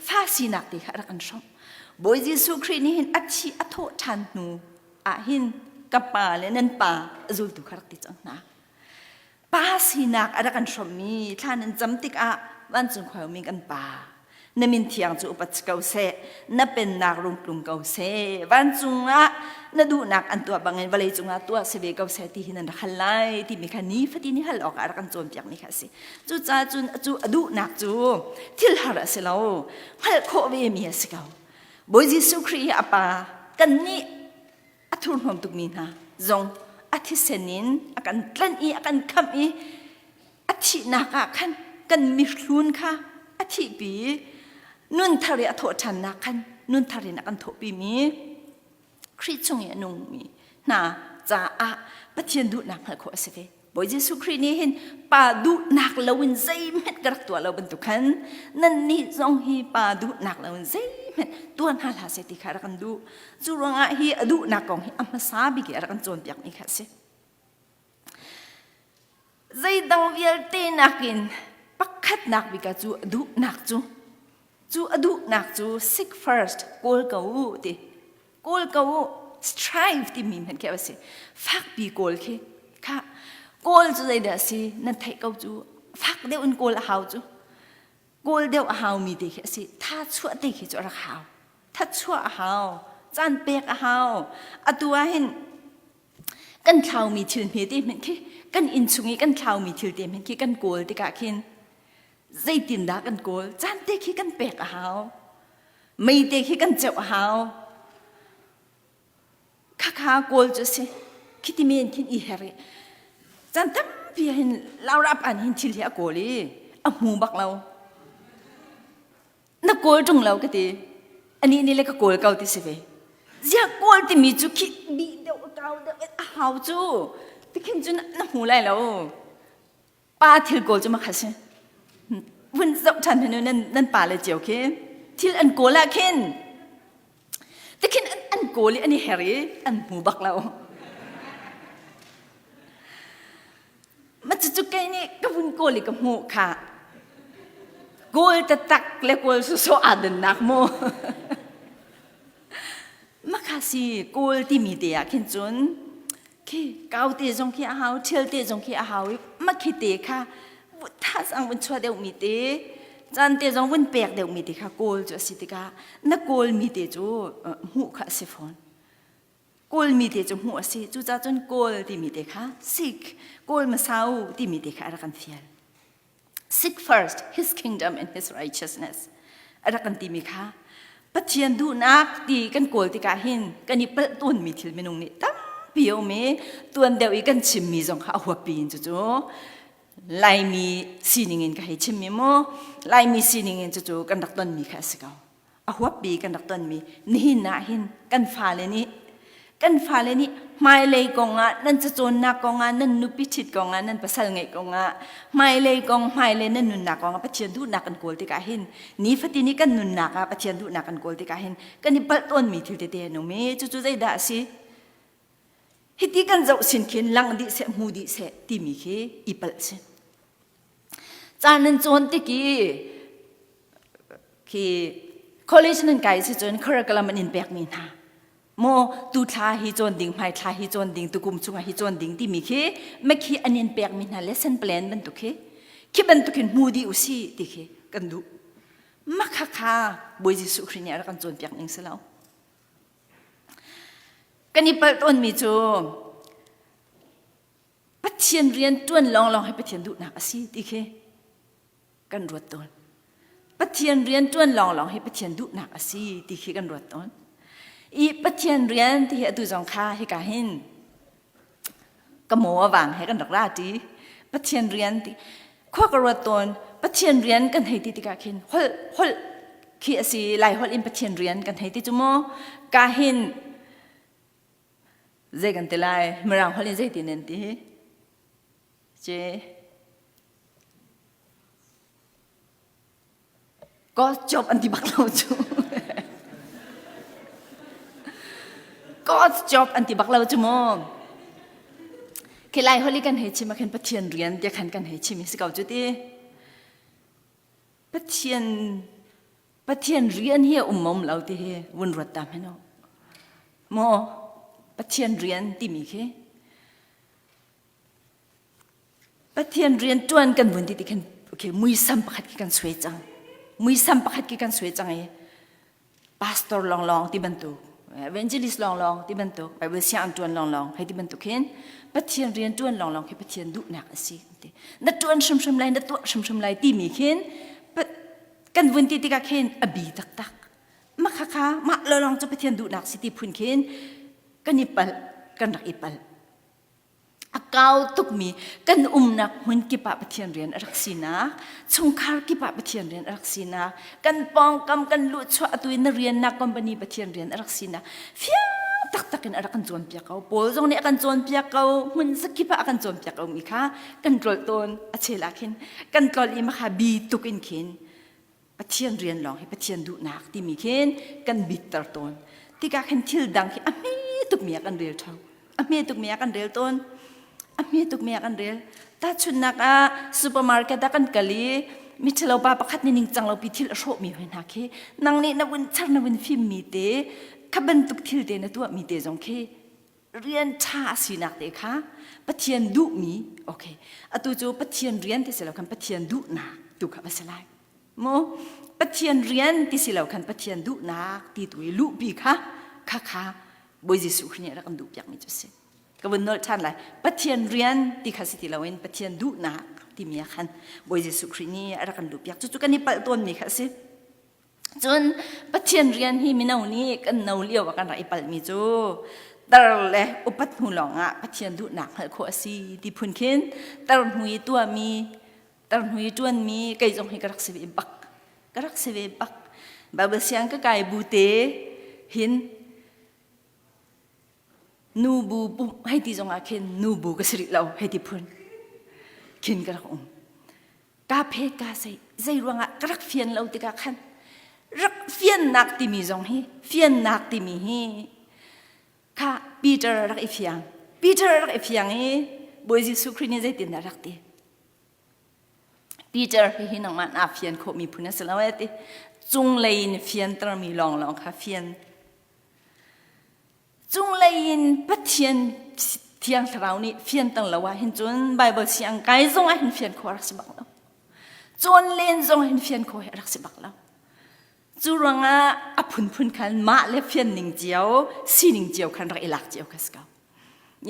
A: fa sinak te kha a rak kan hrawmh Bawi Jesuh Khrih nih hin a thi a thawh ṭhan hnu ah hin ka pa le nan pa a zultu kha rak ti cang hna Pa sinak a rak kan hrawmhmi thla nan cam tikah vancung khuaumi kan Pa, na min thiang cu upat si ko seh, na pennak rung tlung ko seh, vancung ah na duhnak an tuah bangin vawlei cungah tuah si ve ko seh ti hi nan rak hal lai timi kha nifatin i hal awkah a rak kan cawnpiakmi kha a si. Cucaah cun cu a duhnak cu thil har a si lo, hngalh khawh ve mi a si ko. Bawi Jesuh Khrih hi a Pa kannih a thurhnawm tukmi hna zong a thisen in a kan tlanh i a kan khamh i a thihnak ah khan kan mihlun kha a thihpi i nun thar i a thawh ṭhannak khan nun thar in a kan thawhpimi Khrih chung i a nungmi hna caah Pathian duhnak hngalh khawh a si ve. Bawi Jesuh Khrih nih hin pa duhnak loin zeihmanh ka rak tuah lo bantuk khan nannih zong hi pa duhnak loin zeihmanh tuah hna hlah seh ti kha rak kan duh. Cu ruangah hi a duhnak kong hi a hmasa bik i a rak kan cawnpiakmi kha a si. Zeidang vialte nakin pakhatnak bik ah cu a duhnak cu cu a duhnak cu seek first kawl ko u ti kawl ko u strive timi hmanh khi a si fakpi kawl khi kha kawl cu zeidah a si nan theih ko cu fak deuh in kawl a hau cu kawl deuh a hau mi te khi a si tha chuah te khi cu a rak hau tha chuah a hau caan pek a hau atu ah hin kan thlaumi thil hme te hmanh khi kan inn chung i kan thlaumi thil te hmanh khi kan kawl tikah khin zeitindah kan kawl caan te khi kan pek a hau mei te khi kan ceuh a hau khakha kawl cu si khiti men khin i her i caan tampi hin laurap an hin thil hi a kawl i a hmu bak lo na kawl ṭung lo ka ti ani nih le ka kawl ko ti si ve zia kawl timi cu khi bi deuh kau deuh a hau cu tikhin cu na hmu lai lo pa thil kawl cu makha si vun zoh ṭhan hnu nan nan pa le cio khi thil an kawl ah khin tikhin an, an kawl i an i her i an hmu bak lo ma cucu kei nih ka vun kawl i ka hmuh kha kawl taktak le kawl sawsawh aa dannak mu Makha si kawl timi te ah khin cun khi kau te zong khi a hau ṭhial te zong khi a hau i makhi te kha thazaang vun chuah deuhmi te caan te zong vun pek deuhmi te kha kawl cu a si tikah na kawlmi te cu hmuh kha a si fawn kawlmi te cu hmuh a si cucaah cun kawl timi te kha seek kawl hmasa u timi te kha a rak kan fial Seek first his kingdom and his righteousness. A rak kan timi kha Pathian duhnak ti kan kawl tikah hin kan i palh tawnmi thil minung nih tampi a um i tuan deuh i kan chimmi zong kha a huappi in cucu Laimi sining in ka hei chimmi mu Laimi sining in cucu kan rak tonmi kha a si ko. A huappi kan rak tonmi nihin ah hin kan fale nih kan fale nih hmailei kong ah nan cacawnnak kong ah nan nupi ṭhit kong ah nan pasal ngeih kong ah hmailei kong hmailei nan nunnak kong ah Pathian duhnak kan kawl tikah hin nifatin i kan nunnak ah Pathian duhnak kan kawl tikah hin kan i palh tawnmi thil tete an um i cucu zeidah a si hiti kan zoh sin khin lang dih seh hmu dih seh timi khi i palh si Caan nan cawn tik i khi college nan kai si cun curriculum an in pekmi hna maw tu thla hi cawn ding hmai thla hi cawn ding tukum chungah hi cawn ding timi khi makhi an in pekmi hna lesson plan bantuk khi. Khi bantukin hmu dih u si ti khi kan duh. Makhakha Bawi Jesuh Khrih nih a rak kan cawnpiak ning si lo. Kan i palh tawnmi cu Pathian rian ṭuan lawnglawng hi Pathian duhnak a si ti khi kan ruat tawn. Pathian rian ṭuan lawnglawng hi Pathian duhnak a si ti khi kan ruat tawn. I Pathian rian ti hi atu zong kha hika hin ka maw a vang he kan rak ra ṭi. Pathian rian ti khua ka ruat tawn. Pathian rian kan hei ti tikah khin holh holh khi a si Lai holh in Pathian rian kan hei ti cu maw ka hin Zei kan ti lai? Mirang holh in zeitin nan ti? Ce God's job an ti bak lo cu. God's job an ti bak lo cu mu. Khi lai holh i kan hei chim ah khin Pathian rian tiah khan kan hei chim i si ko cu ti. Pathian Pathian rian hi a um um lo ti hi vun ruat ta hmanh u. Maw Pathian rian timi khi Pathian rian ṭuan kan vun ti ti khin okay muisam pakhat khi kan suai cang. Muisam pakhat khi kan suai cang i pastor lawnglawng ti bantuk evangelist lawnglawng ti bantuk Bible siang ṭuan lawnglawng hei ti bantuk hin Pathian rian ṭuan lawnglawng khi Pathian duhnak a si ti. Na ṭuan hrimhrim lai na tuah hrimhrim lai timi khin kan vun ti tikah khin a bi taktak mah khakha mah lawlawng cu Pathian duhnak si ti phun khin kan i palh kan rak i palh a kau tukmi kan umnak hmun kip ah Pathian rian a rak sinak chungkhar kip ah Pathian rian a rak sinak kan pawngkam kan luhchuah atu in na riannak company Pathian rian a rak sinak fiang taktak in a rak kan cawnpiak ko Paul zong nih a kan cawnpiak ko hmun zakip ah a kan cawnpiak ko mi kha kan tlolh tawn a chel ah khin kan tlolh i makha bi tuk in khin Pathian rian lawng hi Pathian duhnak timi khin kan bitter tawn tikah khin thil dang khi a hme tukmi ah kan rel ṭheo a hme tukmi ah kan rel tawn a hme tukmi ah kan rel tahchunhnak ah supermarket ah kan kal i miṭhalo pa pakhat nih ningcang lopi thil a hrawhmi hoi hna khi nang nih na vun char na vun fimmi te kha bantuk thil te na tuahmi te zong khi rian ṭha a sinak te kha Pathian duhmi okay atu cu Pathian rian ti si lo khan Pathian duhnak tu kha va si lai mu Pathian rian ti si lo khan Pathian duhnak ti tu i luhpi kha kha kha Bawi Jesuh Khrih nih a rak kan duhpiakmi cu a si ka vun nolh ṭhan lai Pathian rian ti kha si ti loin Pathian duhnak timi ah khan Bawi Jesuh Khrih nih a rak kan duhpiak cucu kan i palh tawnmi kha a si Cun Pathian rian hi mino nih kan no lio ah kan rak i palhmi cu tar le upat hnu lawngah Pathian duhnak hngalh khawh a si ti phun khin tar hnu i tuahmi tar hnu i ṭuanmi kei zong hi ka rak si ve bak ka rak si ve bak Bible siang ka kai bu te hin nu bu pumh hei ti zongah khin nu bu ka si rih lo hei ti phun khin ka rak um Ka phe ka sei zei ruangah ka rak fian lo tikah khan rak fiannak timi zong hi fiannak timi hi kha Peter rak i fiang Peter rak i fiang i Bawi Jesuh Khrih nih zeitindah rak ti Peter hi hi nangmah naa fian khawhmi phun a si lo e ti cunglei in fiantermi lawnglawng kha fian Cunglei in Pathian Thiang Thlarau nih fianter lo ah hin cun Bible siang kai zong ah hin fian khawh a rak si bak lo. Cawn len zong hin fian khawh hi a rak si bak lo. Cu ruangah a phunphun khan mah le fian ning cio, sining cio khan rak i lak cio kha si ko.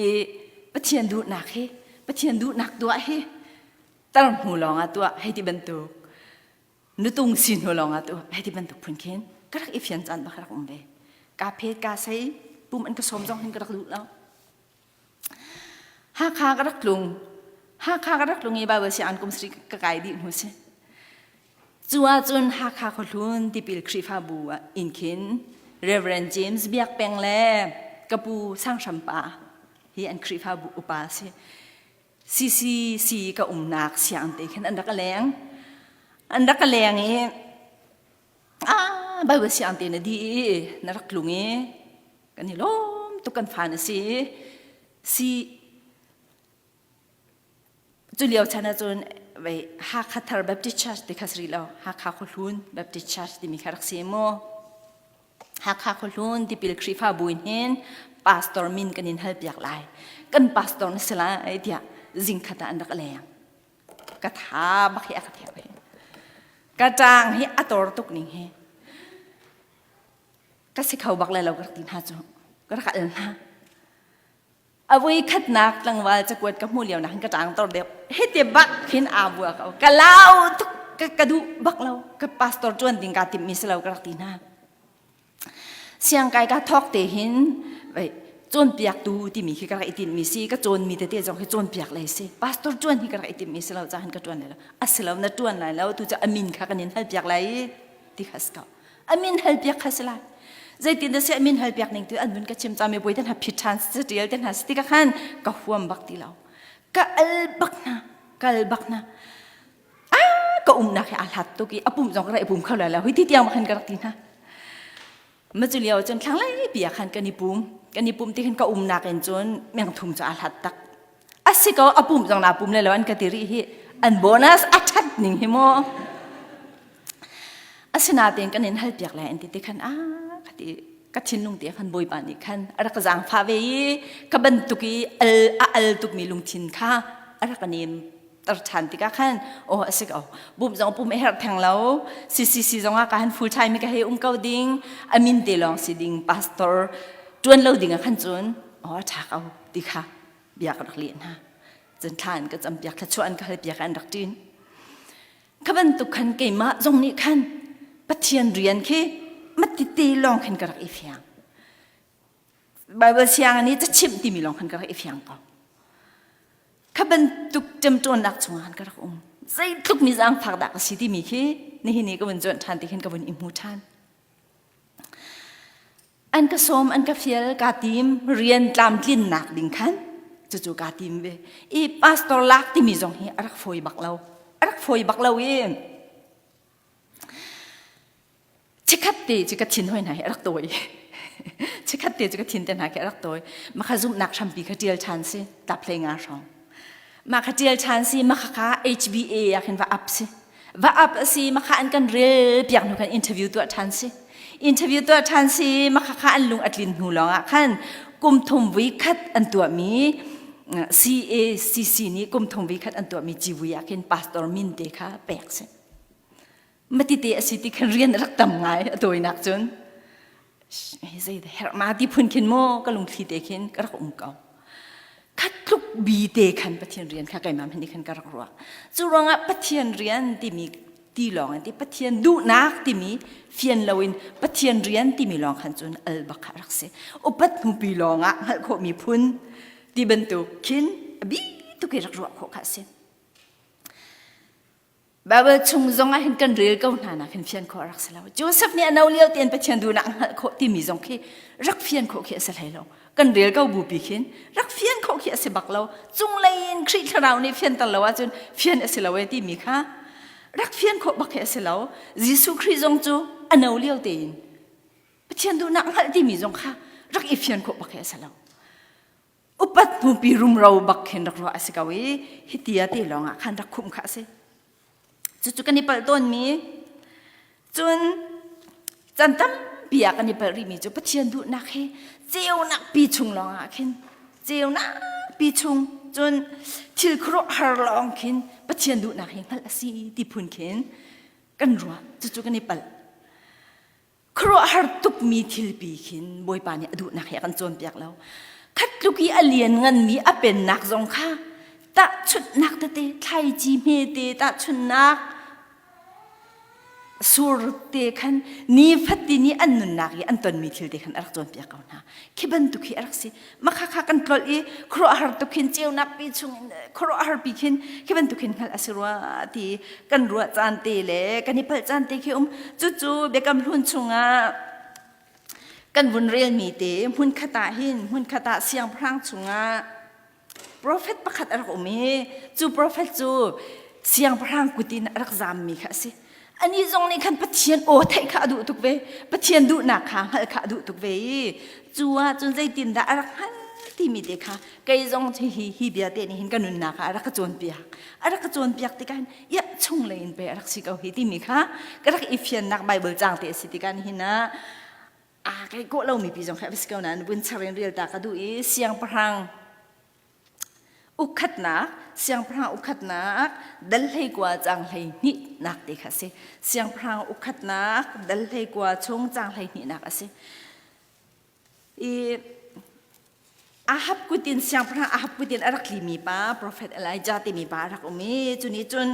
A: I Pathian duhnak hi, Pathian duhnak tuah hi tar hnu lawng ah tuah hei ti bantuk nutung si hnu lawng ah tu hei ti bantuk phun khin ka rak i fian caan bak rak um ve ka phet ka sei pum an ka sawm zong hin ka rak duh lo Hakha ka rak tlung Hakha ka rak tlung i Bible sianginn kum sri ka kai dih hnu si cu ahcun Hakha khuahlun tipil Khrihfabu ah in khin Reverend James Biak Peng le ka pu Sang Hram pa hi an Khrihfabu upa si CCC ka umnak siang te khin an rak leng. An rak leng i ah Bible siang te na di i na rak tlung i kan i lawm tuk kan fa na si si cu lio chan ahcun vei Hakha Thar Baptist Church ti kha si rih lo Hakha Khuahlun Baptist Church timi kha rak si mu Hakha khuahlun tipil Khrihfabu in hin pastor min kan in halpiak lai. Kan pastor na si lai tiah zingkhat ah an rak leng. Ka tha bak hi a ka theu hi. Ka ṭang hi a tor tuk ning hi. Ka si kho bak lai lo ka rak ti hna cu. Ka rak al hna. A voi khatnak tlangval cakuat ka hmuh lio nak hin ka ṭang tor deuh. Hiti bak khin aa bua ko. Ka lau tuk ka, ka duh bak lo. Ka pastor ṭuan ding kaa timhmi si lo ka rak ti hna. Siangkai ka thawk te hin vei cawnpiaktu timi khi ka rak i tinhmi si ka cawnmi tete zong khi cawnpiak lei si pastor ṭuan hi ka rak i timhmi si lo cahan ka ṭuan lai lo a si lo na ṭuan lai lo tu cu a min kha kan in halpiak lai i ti kha si ko a min halpiak kha si lai zeitin dah si a min halpiak ning tu an vun ka chim cami boi te hna phit ṭhan catial te hna si ti ka khan ka huam bak ti lo ka al bak hna kal bak hna ka umnak hi aa hlat tuk i a pum zong ka rak i pum kho lai lo hi ti tiang khan ka rak ti hna ma cu lio cun thlanglei pi ah khan kan i pum kan i pum ti khan ka umnak in cun meng thum cu aa hlat tak a si ko a pum zong naa pum le lo an ka ti rih hi an bonus a that ning hi mu asinain kan in hal piak lai an ti ti khan a ka ti ka thinlung te khan bawipa nih khan a rak zaangfah ve i ka bantuk i al a al tukmi lungthin kha a rak nem tar ṭhan tikah khan aw a si ko bum zong pum a herh theng lo CCC zong ah ka han full time ka hei um ko ding a min te lawng si ding pastor ṭuan lo ding ah khan cun aw a ṭha ko ti kha bia ka rak leh hna cun thla an ka campiak thluachuah an ka halpiak an rak ṭin kha bantuk khan keimah zong nih khan Pathian rian khi matite lawng khan ka rak i fiang Bible siang nih cachimh timi lawng khan ka rak i fiang ko. Kha bantuk ṭemṭawnnak chungah khan ka rak um. Zeitluk mi zaangfak dah ka si timi khi nihin i ka vun cuanh ṭhan ti khin ka vun i hmu ṭhan. An ka sawm, an ka fial, kaa tim, rian tlamtlinnak ding khan cucu kaa tim ve. I pastor lak timi zong hi a rak fawi bak lo. A rak fawi bak lo i Chikhat te cu ka thin hoi hna hi a rak tawi. Chikhat te cu ka thin te hna khi a rak tawi. Mah kha zumhnak hrampi kha ṭial ṭhan si, tap hlei nga hrawng. Mah kha ṭial ṭhan si, mah kha kha HBA ah khin va up si. Va up a si, mah kha an kan rel piak hnu khan interview tuah ṭhan si. Interview tuah ṭhan si, mah kha kha an lung a tlin hnu lawng ah khan kum thum vui khat an tuahmi CACC nih kum thum vui khat an tuahmi civui ah khin pastor min te kha pek si. Matite a si ti khan rian a rak tam ngai a tawinak cun zei herh ma ti phun khin maw ka lungthli te khin ka rak um ko khat tluk bi te khan Pathian rian kha keimah hmanh khan ka rak ruah cu ruangah Pathian rian timi ti lawng in ti Pathian duhnak timi fian loin Pathian rian timi lawng khan cun al bak kha rak si upat hnupi lawng ah hngalh khawhmi phun ti bantuk khin a bi tuk i rak ruah khawh kha a si Bible chung zong ah hin kan rel ko hna nak hin fian khawh rak si lo. Joseph nih a no lio tein Pathian duhnak hngalh khawh timi zong khi rak fian khawh khi a si hlei lo. Kan rel ko bupi khin rak fian khawh khi a si bak lo. Cunglei in Khrih thlarau nih fianter lo ahcun fian a si lo e timi kha rak fian khawh bak khi a si lo. Jesuh Khrih zong cu a no lio tein Pathian duhnak hngalh timi zong kha rak i fian khawh bak khi a si lo. Upat hnupi rumro bak khin rak ruah a si ko i hiti a ti lawng ah khan rak khumh kha a si. Cucu kan i palh tawnmi cun chan tampi ah kan i palh rihmi cu Pathian duhnak hi ceunak pi chung lawng ah khin ceunak pi chung cun thil khuaruahhar lawng khin Pathian duhnak hi hngalh a si ti phun khin kan ruah cucu kan i palh. Khuaruahhar tukmi thilpi khin Bawipa nih a duhnak he a kan cawnpiak lo. Khat tluk i a liannganmi a pennak zong kha tahchunhnak tete thlaici hmete tahchunhnak sur te khan nifatin i an nunnak i an tonmi thil te khan a rak cawnpiak ko hna. Khi bantuk hi a rak si. Makha kha kan tlolh i khuaruahhar tuk khin ceunak pi chung in khuaruahhar pi khin khi bantuk hin hngalh a si rua ti kan ruah caan te le kan i palh caan te khi um cucu biakam hlun chungah kan vun relmi te hmun khat ah hin hmun khat ah siangpahrang chungah profet pakhat a rak um i cu profet cu siangpahrang kut in a rak zammi kha a si Anih zong nih khan Pathian aw theih kha a duh tuk ve. Pathian duhnak kha hngalh kha a duh tuk ve i cu ah cun zeitindah a rak hngal timi te kha kei zong hi hi hi bia te nih hin ka nunnak ah a rak ka cawnpiak. A rak ka cawnpiak tikah hin ia chung lei in pei a rak si ko hi timi kha ka rak i fiannak Bible caang te a si tikah nihin ah aa kai kawh lomi pi zong kha a si ko nain vun char in rel ta ka duh i siangpahrang. Ukhatnak, siangpahrang ukhatnak dal 19 cang 12 nak te kha a si. Siangpahrang ukhatnak dal 19 chung cang 12 nak a si. I Ahab kutin siangpahrang Ahab kutin a rak tlimi pa profet Elijah timi pa a rak um i cu nih cun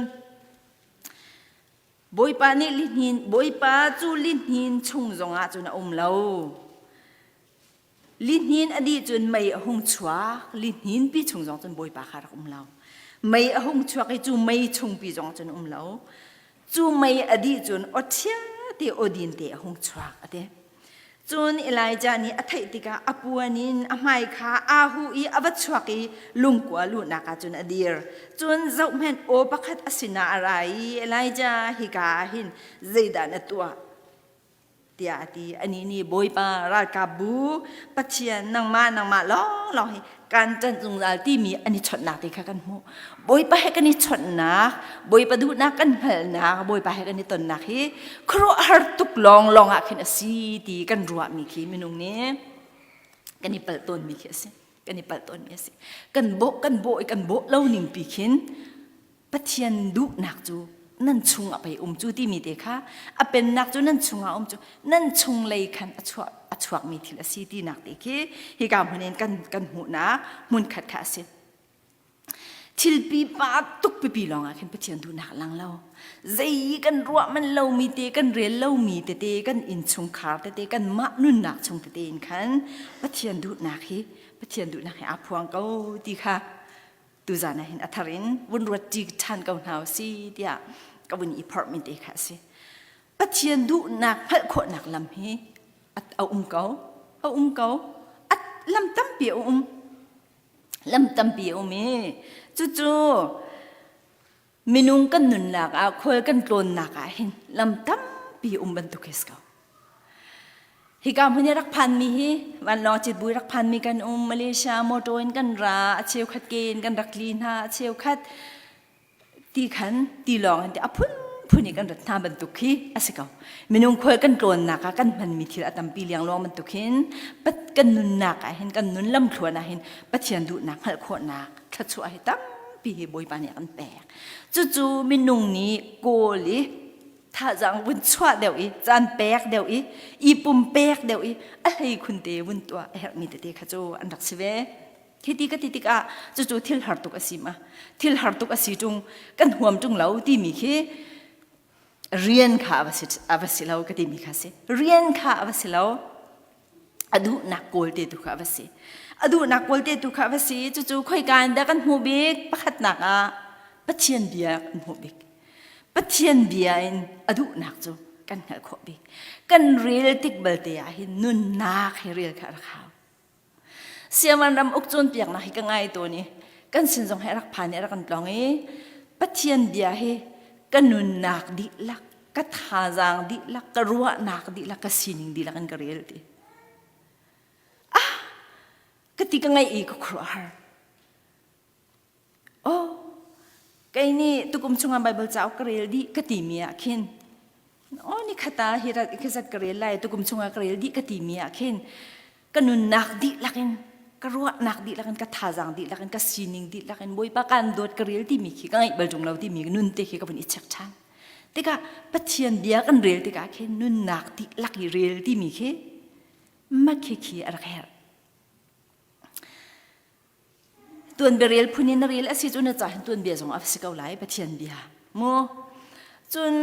A: Bawipa nih lihnin Bawipa cu lihnin chung zongah cun a um lo. Lihnin a dih cun mei a hung chuak, lihnin pi chung zong cun Bawipa kha rak um lo. Mei a hung chuak i cu mei chung pi zong cun um lo. Cu mei a dih cun aw ṭhia te aw din te a hung chuak a ti. Cun Elijah nih a theih tikah a puan in a hmai kha aa huh i a va chuak i lungkua luhnak ah cun a dir. Cun zohhmanh aw pakhat a sinah a ra i Elijah hika ah hin zeidah na tuah? tiah a ti. Anih nih Bawipa ralkapbu Pathian nangmah nangmah lawnglawng hi kan ṭanh zungzal timi an i chawnhnak te kha kan hmuh. Bawipa he kan i chawnhnak, Bawipa duhnak kan hngalhnak, Bawipa he kan i tonnak hi khuaruahhar tuk lawnglawng ah khin a si ti kan ruahmi khi minung nih kan i palh tawnmi khi a si. Kan i palh tawnmi a si. Kan bawh kan bawh i kan bawh lo ning pi khin Pathian duhnak cu nan chungah pei um cu timi te kha a pennak cu nan chungah um cu nan chung lei khan a chuah a chuakmi thil a si tinak te khi hika hmun in kan kan hmuhnak hmun khat kha a si. Thil pipa tuk pipi lawng ah khin Pathian duhnak lang lo. Zei kan ruah man lomi te kan rel lomi tete kan innchungkhar tete kan mah nunnak chung tete in khan Pathian duhnak hi Pathian duhnak hi aa phuang ko ti kha tuzan ah hin a thar in vun ruat ṭi ṭhan ko hna u si tiah ka vun i phorhmi te kha a si. Pathian duhnak hngalh khawhnak lam hi a um ko, a um ko. A lam tampi a um. Lam tampi a um i cucu minung kan nunnak ah khual kan tlawnnak ah hin lam tampi um bantuk hi si ko. Hika hmun i rak phanmi hi vanlawng citbui rak phanmi kan um Malaysia motor in kan ra a cheukhat ke in kan rak tli hna a cheukhat ti khan tilawng in ti a phunphun i kan rat hna bantuk khi a si ko. Minung khual kan tlawnnak ah kan hmanmi thil a tampi liangluang bantuk hin kan nunnak ah hin kan nun lamthluan ah hin Pathian duhnak hngalh khawhnak thluachuah hi tampi hi Bawipa nih a kan pek. Cucu minung nih kawl i thazaang vun chuah deuh i caan pek deuh i i pumpek deuh i a hlei khun te vun tuah a herhmi tete kha cu an rak si ve. Hiti ka ti tikah cucu thil har tuk a si ma thil har tuk a si ṭung kan huam ṭung lo timi khi rian kha a va si lo ka timi kha si rian kha a va si lo a duhnak kawl te tu kha a va si a duhnak kawl te tu kha a va si cucu khoika in dah kan hmuh bik pakhatnak ah Pathian bia kan hmuh bik Pathian bia in a duhnak cu kan hngalh khawh bik kan rel tik balte ah hin nunnak hi rel kha a rak hau Siaman ram uk cawnpiaknak hi ka ngai tawn i kan sin zong hi a rak phan i a rak kan tlawng i Pathian bia hi ka nunnak dihlak ka thazaang dihlak ka ruahnak dihlak ka sining dihlak in ka rel ti ah ka ti ka ngaih i ka khuaruahhar oh kei nih tukum chungah Bible cauk ka rel dih ka timi ah khin oh ni khata hi rat khi zat ka rel lai tukum chungah ka rel dih ka timi ah khin ka nunnak dihlak in ka ruahnak dihlak in ka thazaang dihlak in ka sining dihlak in Bawipa kan dawt ka rel timi khi ka ngaih bal ṭung lo timi nun te khi ka vun i check ṭhan tikah Pathian bia kan rel tikah khin nunnak dihlak i rel timi khi makhi khi a rak herh Tuanbia rel phun in na rel a si cu na ca hin tuanbia zong a si ko lai Pathian bia mu cun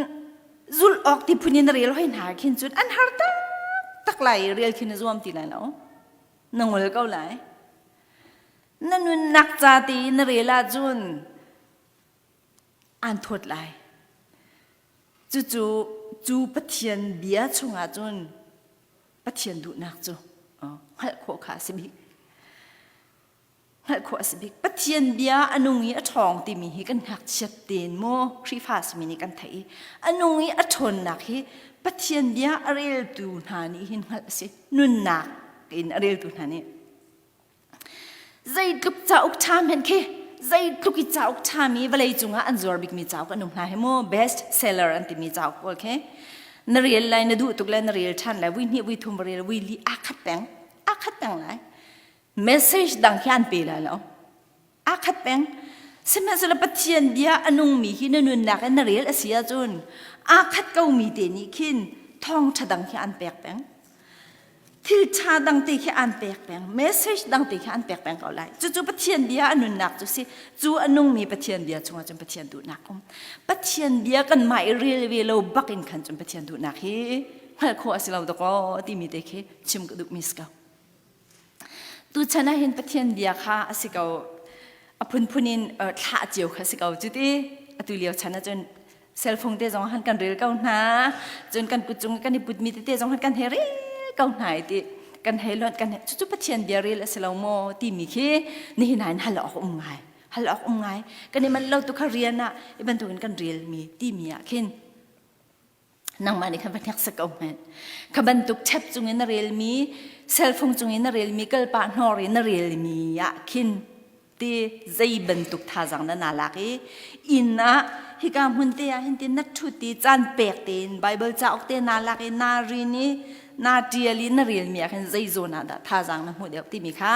A: zulh awk ti phun in na rel hoi hna khin cun an har tak tak lai rel khin na zuam ti lai lo na ngol ko lai na nunnak ca te na rel ahcun aan thawt lai cucu cu Pathian bia chungah cun Pathian duhnak cu hngalh khawh kha a si bik. Hngalh khawh a si bik. Pathian bia a nung i a ṭhawng timi hi kan ngakchiat tein maw Khrihfa simi nih kan theih i a nung i a ṭhawnnak hi Pathian bia a reltu hna nih hin hngalh a si. Nunnak in a reltu hna nih. Zeitluk cauk ṭha hmanh khi zeitluk i cauk ṭhami vawlei cungah an zuar bikmi cauk an um hna hi mu best seller an timi cauk pawl khi na rel lai na duh tuk le na rel ṭhan lai vui hnih vui thum va rel vui li aa khat peng aa khat peng lai message dang khi an pe lai lo. Aa khat peng. Sihmanhsehlaw Pathian bia a nungmi hi na nunnak in na rel a si ahcun aa khat komi te nih khin thawngṭha dang khi an pek peng. Thil ṭha dang te khi an pek peng. Message dang te khi an pek peng ko lai. Cucu Pathian bia a nunnak cu si. Cu a nungmi Pathian bia chungah cun Pathian duhnak um. Pathian bia kanmah i rel ve lo bak in khan cun Pathian duhnak hi hngalh khawh a si lo dakaw timi te khi chim ka duhmi si ko. Tuchan ah hin Pathian bia kha a si ko a phunphun in thlah cio kha si ko cu ti atu lio chan ah cun cell phone te zong han kan rel ko hna cun kan kut cung kan i putmi tete zong han kan he rel ko hna i ti kan hei lonh kan cucu Pathian bia rel a si lo maw timi khi nihin ah hin hal awk um ngai hal awk um ngai kan i manh lo tu kha rian ah i bantukin kan relmi timi ah khin nangmah nih khan va hneksak ko hmanh kha bantuk ṭhep cungin na relmi cell phone cungin na relmi kalpah hnor in na relmi ah khin ti zei bantuk thazang na na lak i inn ah hika hmun te ah hin ti na ṭhut i caan pek tein Bible cauk te na lak i na rin i na ṭial i na relmi ah khin zei zawn ah dah thazang na hmuh deuh timi kha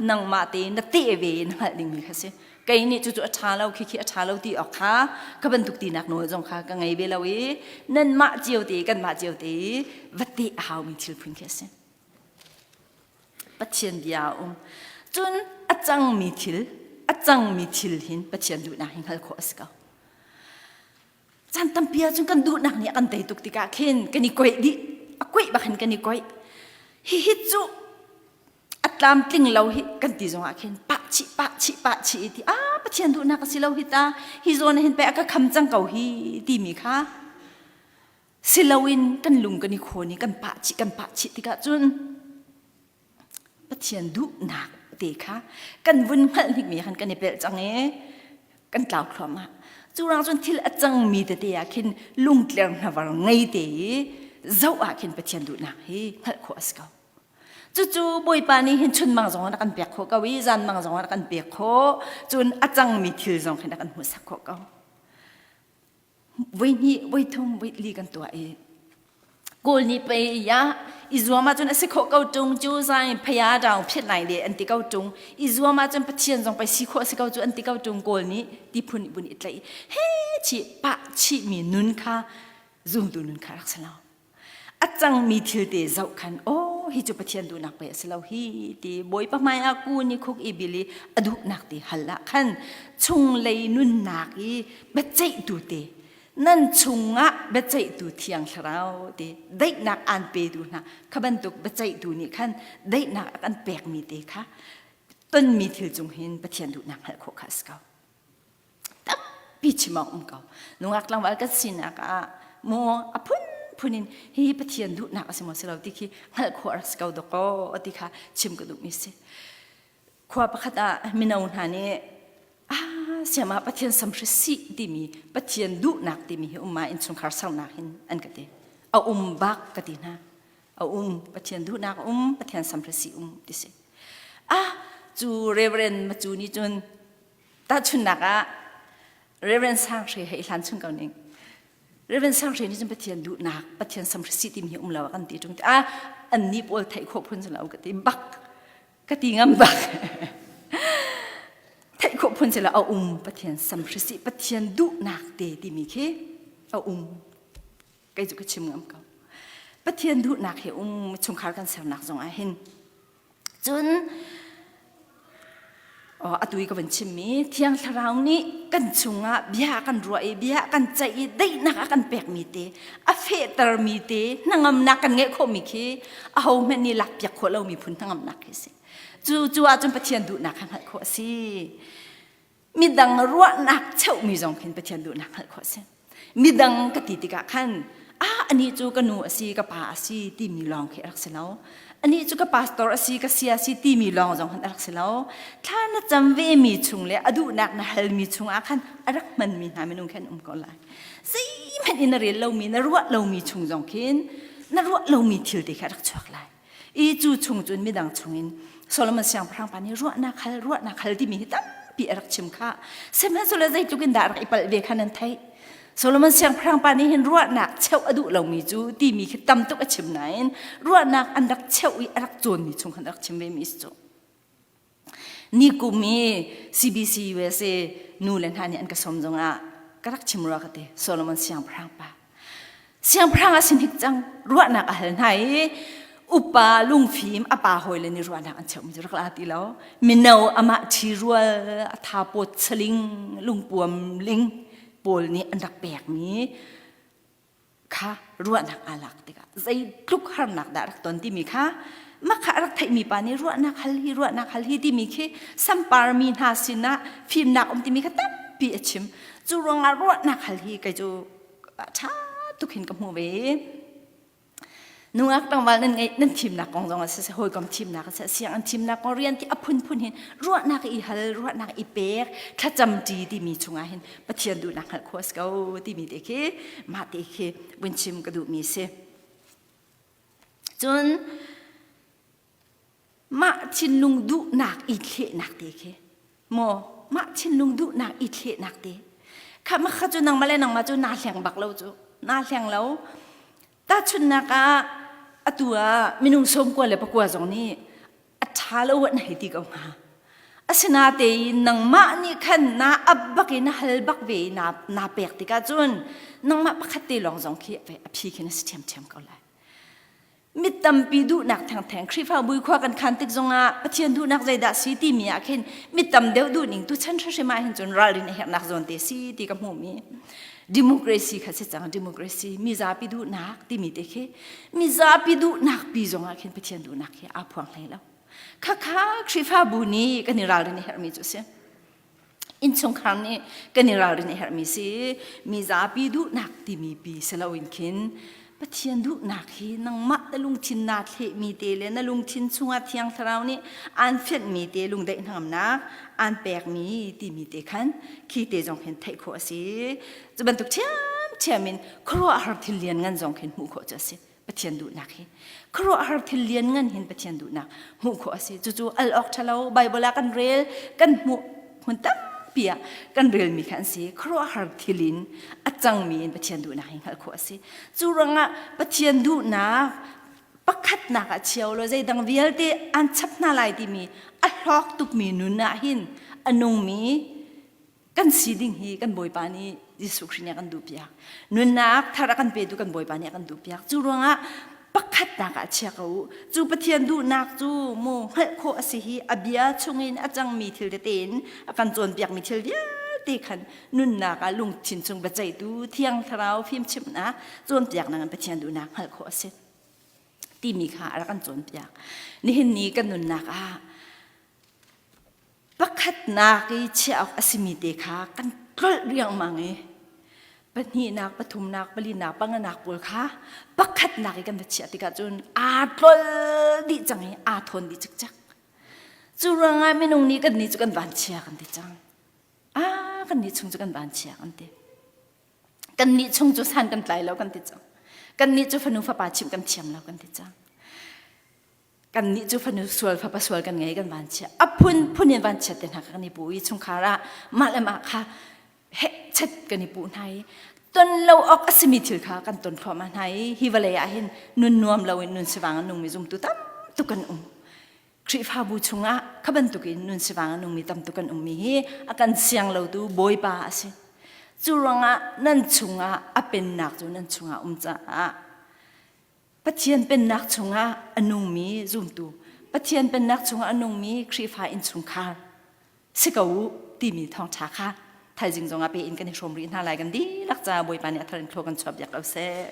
A: nangmah tein na teh ve in hngalh dingmi kha si Kei nih cucu a ṭha lo khikhi a ṭha lo ti awk kha ka bantuk tinak nawl zong kha ka ngei ve lo i nanmah cio te kanmah cio te i va teh a haumi thil phun khi a si. Pathian bia a um. Cun a cangmi thil a cangmi thil hin Pathian duhnak hi hngalh khawh a si ko. Caan tampi ahcun kan duhnak nih a kan tei tuk tikah khin kan i koih dih. A koih bak hin kan i koih. Hihi cu a tlamtling lo hi kan ti zongah khin pah chih pah chih pah chih ti a Pathian duhnak a si lo hi ta hi zawn hin pei a ka kham cang ko hi timi kha si loin kan lung kan i khawn i kan pah chih kan pah chih tikah cun Pathian duhnak te kha kan vun hngalh hnikmi khan kan i pelh cang i kan tlau thluahmah cu rang cun thil a cangmi tete ah khin lungtler hnavar ngei te i zoh ah khin Pathian duhnak hi hngalh khawh a si ko Cucu Bawipa nih hin chunmang zong a kan pek khawh ko i zanmang zong a kan pek khawh. Cun a cangmi thil zong khin a kan hmuhsak khawh ko. Voi hnih, voi thum, voi li kan tuah i Kawl nih pei ya i zuam ahcun a si khawh ko ṭung cu zai phaya daung phiat lai le an ti ko ṭung i zuam ahcun Pathian zong pei si khawh a si ko cu an ti ko ṭung Kawl nih ti phun bun i tlaih he chih pah chihmi nun kha zumtu nun kha rak si lo. A cangmi thil te zoh khan aw hi cu Pathian duhnak pei a si lo hi ti Bawipa hmai ah kun i khuk i bil i a duhnak te hal ah khan chunglei nunnak i biaceihtu te nan chungah biaceihtu thiang thlarau te daihnak aan petu hna kha bantuk biaceihtu nih khan daihnak a kan pekmi te kha tonmi thil cung hin Pathian duhnak hngalh khawh kha a si ko. Tampi chim awk um ko. Nungak tlangval kan sinak ah maw a phunphun in hi Pathian duhnak a si maw si lo ti khi hngalh khawh a rak si ko dawkaw ti kha chim ka duhmi si. Khua pakhat ah mino hna nih ah siam ah Pathian samhri sih timi Pathian duhnak timi hi um ah innchungkhar sernak hin an ka ti. A um bak ka ti hna. A um Pathian duhnak um Pathian samhri sih um ti si. Ah cu Reverend Macu nih cun Tahchunhnak ah Reverend Sang Hre he i hlan chung ko ning. Reverend Sang Hre nih cun Pathian duhnak, Pathian samhri timi hi um lo kan ti ṭung. Ah an nih pawl theih khawh phun si lo ka ti bak. Ka ti ngam bak. Theih khawh phun si lo a um Pathian samhri Pathian duhnak te timi khi a um. Kei cu ka chim ngam ko. Pathian duhnak hi um chungkhar kan sernak zong ah hin Cun atu i ka van chimmi Thiang Thlarau nih kan chungah bia kan ruah i bia kan ceih i daihnak a kan pekmi te a fehtermi te hnangamnak kan ngeih khawhmi khi ahohmanh nih lakpiak khawh lomi phun hnangamnak khi a si. Cu cu ahcun Pathian duhnak kha hngalh khawh a si. Midang ruahnak cheuhmi zong khin Pathian duhnak hngalh khawh a si. Midang ka ti tikah khan ah anih cu ka nu a si ka pa a si timi lawng khi a rak si lo. Anih cu ka pastor a si ka sia a si timi lawng zong khan a rak si lo. Thla na cam vemi chung le a duhnak na halmi chungah khan a rak hmanmi hna minung khan um ko lai. Zeihmanh in na rel lomi na ruah lomi chung zong khin na ruah lomi thil te kha a rak chuak lai. I cu chung cun midang chungin Solomon siangpahrang pa nih ruahnak hal ruahnak hal timi hi tampi a rak chim kha. Sihmanhsehlaw zeitluk in dah a rak i palh ve kha nan theih. Solomon siangpahrang pa nih hin ruahnak cheuh a duh lomi cu timi khi tam tuk a chim nain ruahnak an rak cheuh i a rak cawnmi chung khan a rak chim vemi si cu. Ni kum i CBC USA nu le hna nih an ka sawm zongah ka rak chim rua ka ti Solomon siangpahrang pa. Siangpahrang a si hnik cang ruahnak a hal hna i upa lungfim a pa hawi le nih ruahnak an cheuhmi cu rak la ti lo. Mino amah ṭhi rual a tha pawt saling lungpuam ling pawl nih an rak pekmi kha ruahnak aa lak tikah zeitluk harnak dah rak ton timi kha mah kha a rak theihmi pa nih ruahnak hal hi ruahnak hal hi timi khi sampar mi hna sinah fimnak um timi kha tampi a chim. Cu ruangah ruahnak hal hi kei cu ṭha tuk hin ka hmuh ve. Nungak tlangval nan ngeih nan thimnak kong zong a si hawikom thimnak a si sianginn thimnak kong rian ti a phunphun hin ruahnak i hal ruahnak i pek thlacam ṭi timi chungah hin Pathian duhnak hngalh khawh a si ko timi te khi mah te khi vun chim ka duhmi si. Cun mah thinlung duhnak i thlehnak te khi maw mah thinlung duhnak i thlehnak te kha mah kha cu nangmah le nangmah cu naa hleng bak lo cu naa hleng lo tahchunhnak ah atu ah minung sawmkua le pakua zong nih a ṭha lo an hei ti ko hnga asinatein nangmah nih khan naa ap bak i na hal bak ve i naa, naa pek tikah cun nangmah pakhat te lawng zong khi a phi khin a si ṭhiamṭhiam ko lai Mi tampi duhnak thengtheng Khrihfabu khua kan khan tik zongah Pathian duhnak zeidah si timi ah khin mi tam deuh duhning tuchan hrimhrim ah hin cun ralrin a herhnak zawn te si ti ka hmuhmi democracy kha si cang democracy mizapi duhnak timi te khi mizapi duhnak pi zongah khin Pathian duhnak hi aa phuang hlei lo khakha Khrihfabu nih kan i ralrin a herhmi cu si Innchungkhar nih kan i ralrin a herhmi si. Mizapi duhnak timi pi si loin khin Pathian duhnak hi nangmah na lungthin naa thlehmi te le na lungthin chungah Thiang Thlarau nih aan fianhmi te lungdaih hnangamnak aan pekmi timi te khan khi te zong hin theih khawh a si. Cu bantuk ṭhiamṭhiam in khuaruahhar thil lianngan zong khin hmuh khawh cu a si. Pathian duhnak hi khuaruahhar thil lianngan hin Pathian duhnak hmuh khawh a si. Cucu al awk ṭhalo Bible ah kan rel kan hmuh hmun tampi ah kan relmi kha an si. Khuaruahhar thil in a cangmi in Pathian duhnak hi hngalh khawh a si. Cu ruangah Pathian duhnak pakhatnak ah chia law zeidang vialte an chap hna lai timi a hlawk tukmi nun ah hin a nungmi kan si ding hi kan Bawipa nih Jesuh Khrih nih a kan duhpiak. Nunnak thar a kan petu kan Bawipa nih a kan duhpiak. Cu ruangah pakhatnak ah chia ko u. Cu Pathian duhnak cu mu hngalh khawh a si hi a bia chungin a cangmi thil tete in a kan cawnpiakmi thil vialte khan nunnak ah lungthin chung biaceihtu Thiang Thlarau fimchimhnak cawnpiaknak in Pathian duhnak hngalh khawh a si timi kha a rak kan cawnpiak. Nihin ni kan nunnak ah Pakhatnak i chiah awk a simi te kha kan tlolh riangmang i pahnihnak, pathumnak, palinak, panganak pawl kha pakhatnak i kan va chiah tikah cun aa tlol dih cang i aa thawn dih cikcek. Cu ruangah minung nih kan nih cu kan vanchia kan ti cang. Ah, kan nih chung cu kan vanchia kan ti. Kan nih chung cu san kan tlai lo kan ti cang. Kan nih cu fanu fapa chimh kan thiam lo kan ti cang. Kannih cu fanu sual fapa sual kan ngei kan vanchia a phunphun in vanchiat te hna kha kan i puh i chungkhar ah mah le mah kha heh chet kan i puh hna i ton lo awk a simi thil kha kan ton thluahmah hna i hi vawlei ah hin nun nuam lo in nun sivang a nungmi zumtu tam tuk kan um. Khrihfabu chungah kha bantukin nun sivang a nungmi tam tuk kan ummi hi a kan siang lotu Bawipa a si. Cu ruangah nan chungah a pennak cu nan chungah um caah Pathian Pennak chungah a nungmi zumtu, Pathian Pennak chungah a nungmi Khrihfa innchungkhar si ko u timi thawngṭha kha thaizing zongah pe in kan i hrawm rih hna lai kan dihlak caah Bawipa nih a thar in thlua kan chuah piak ko seh.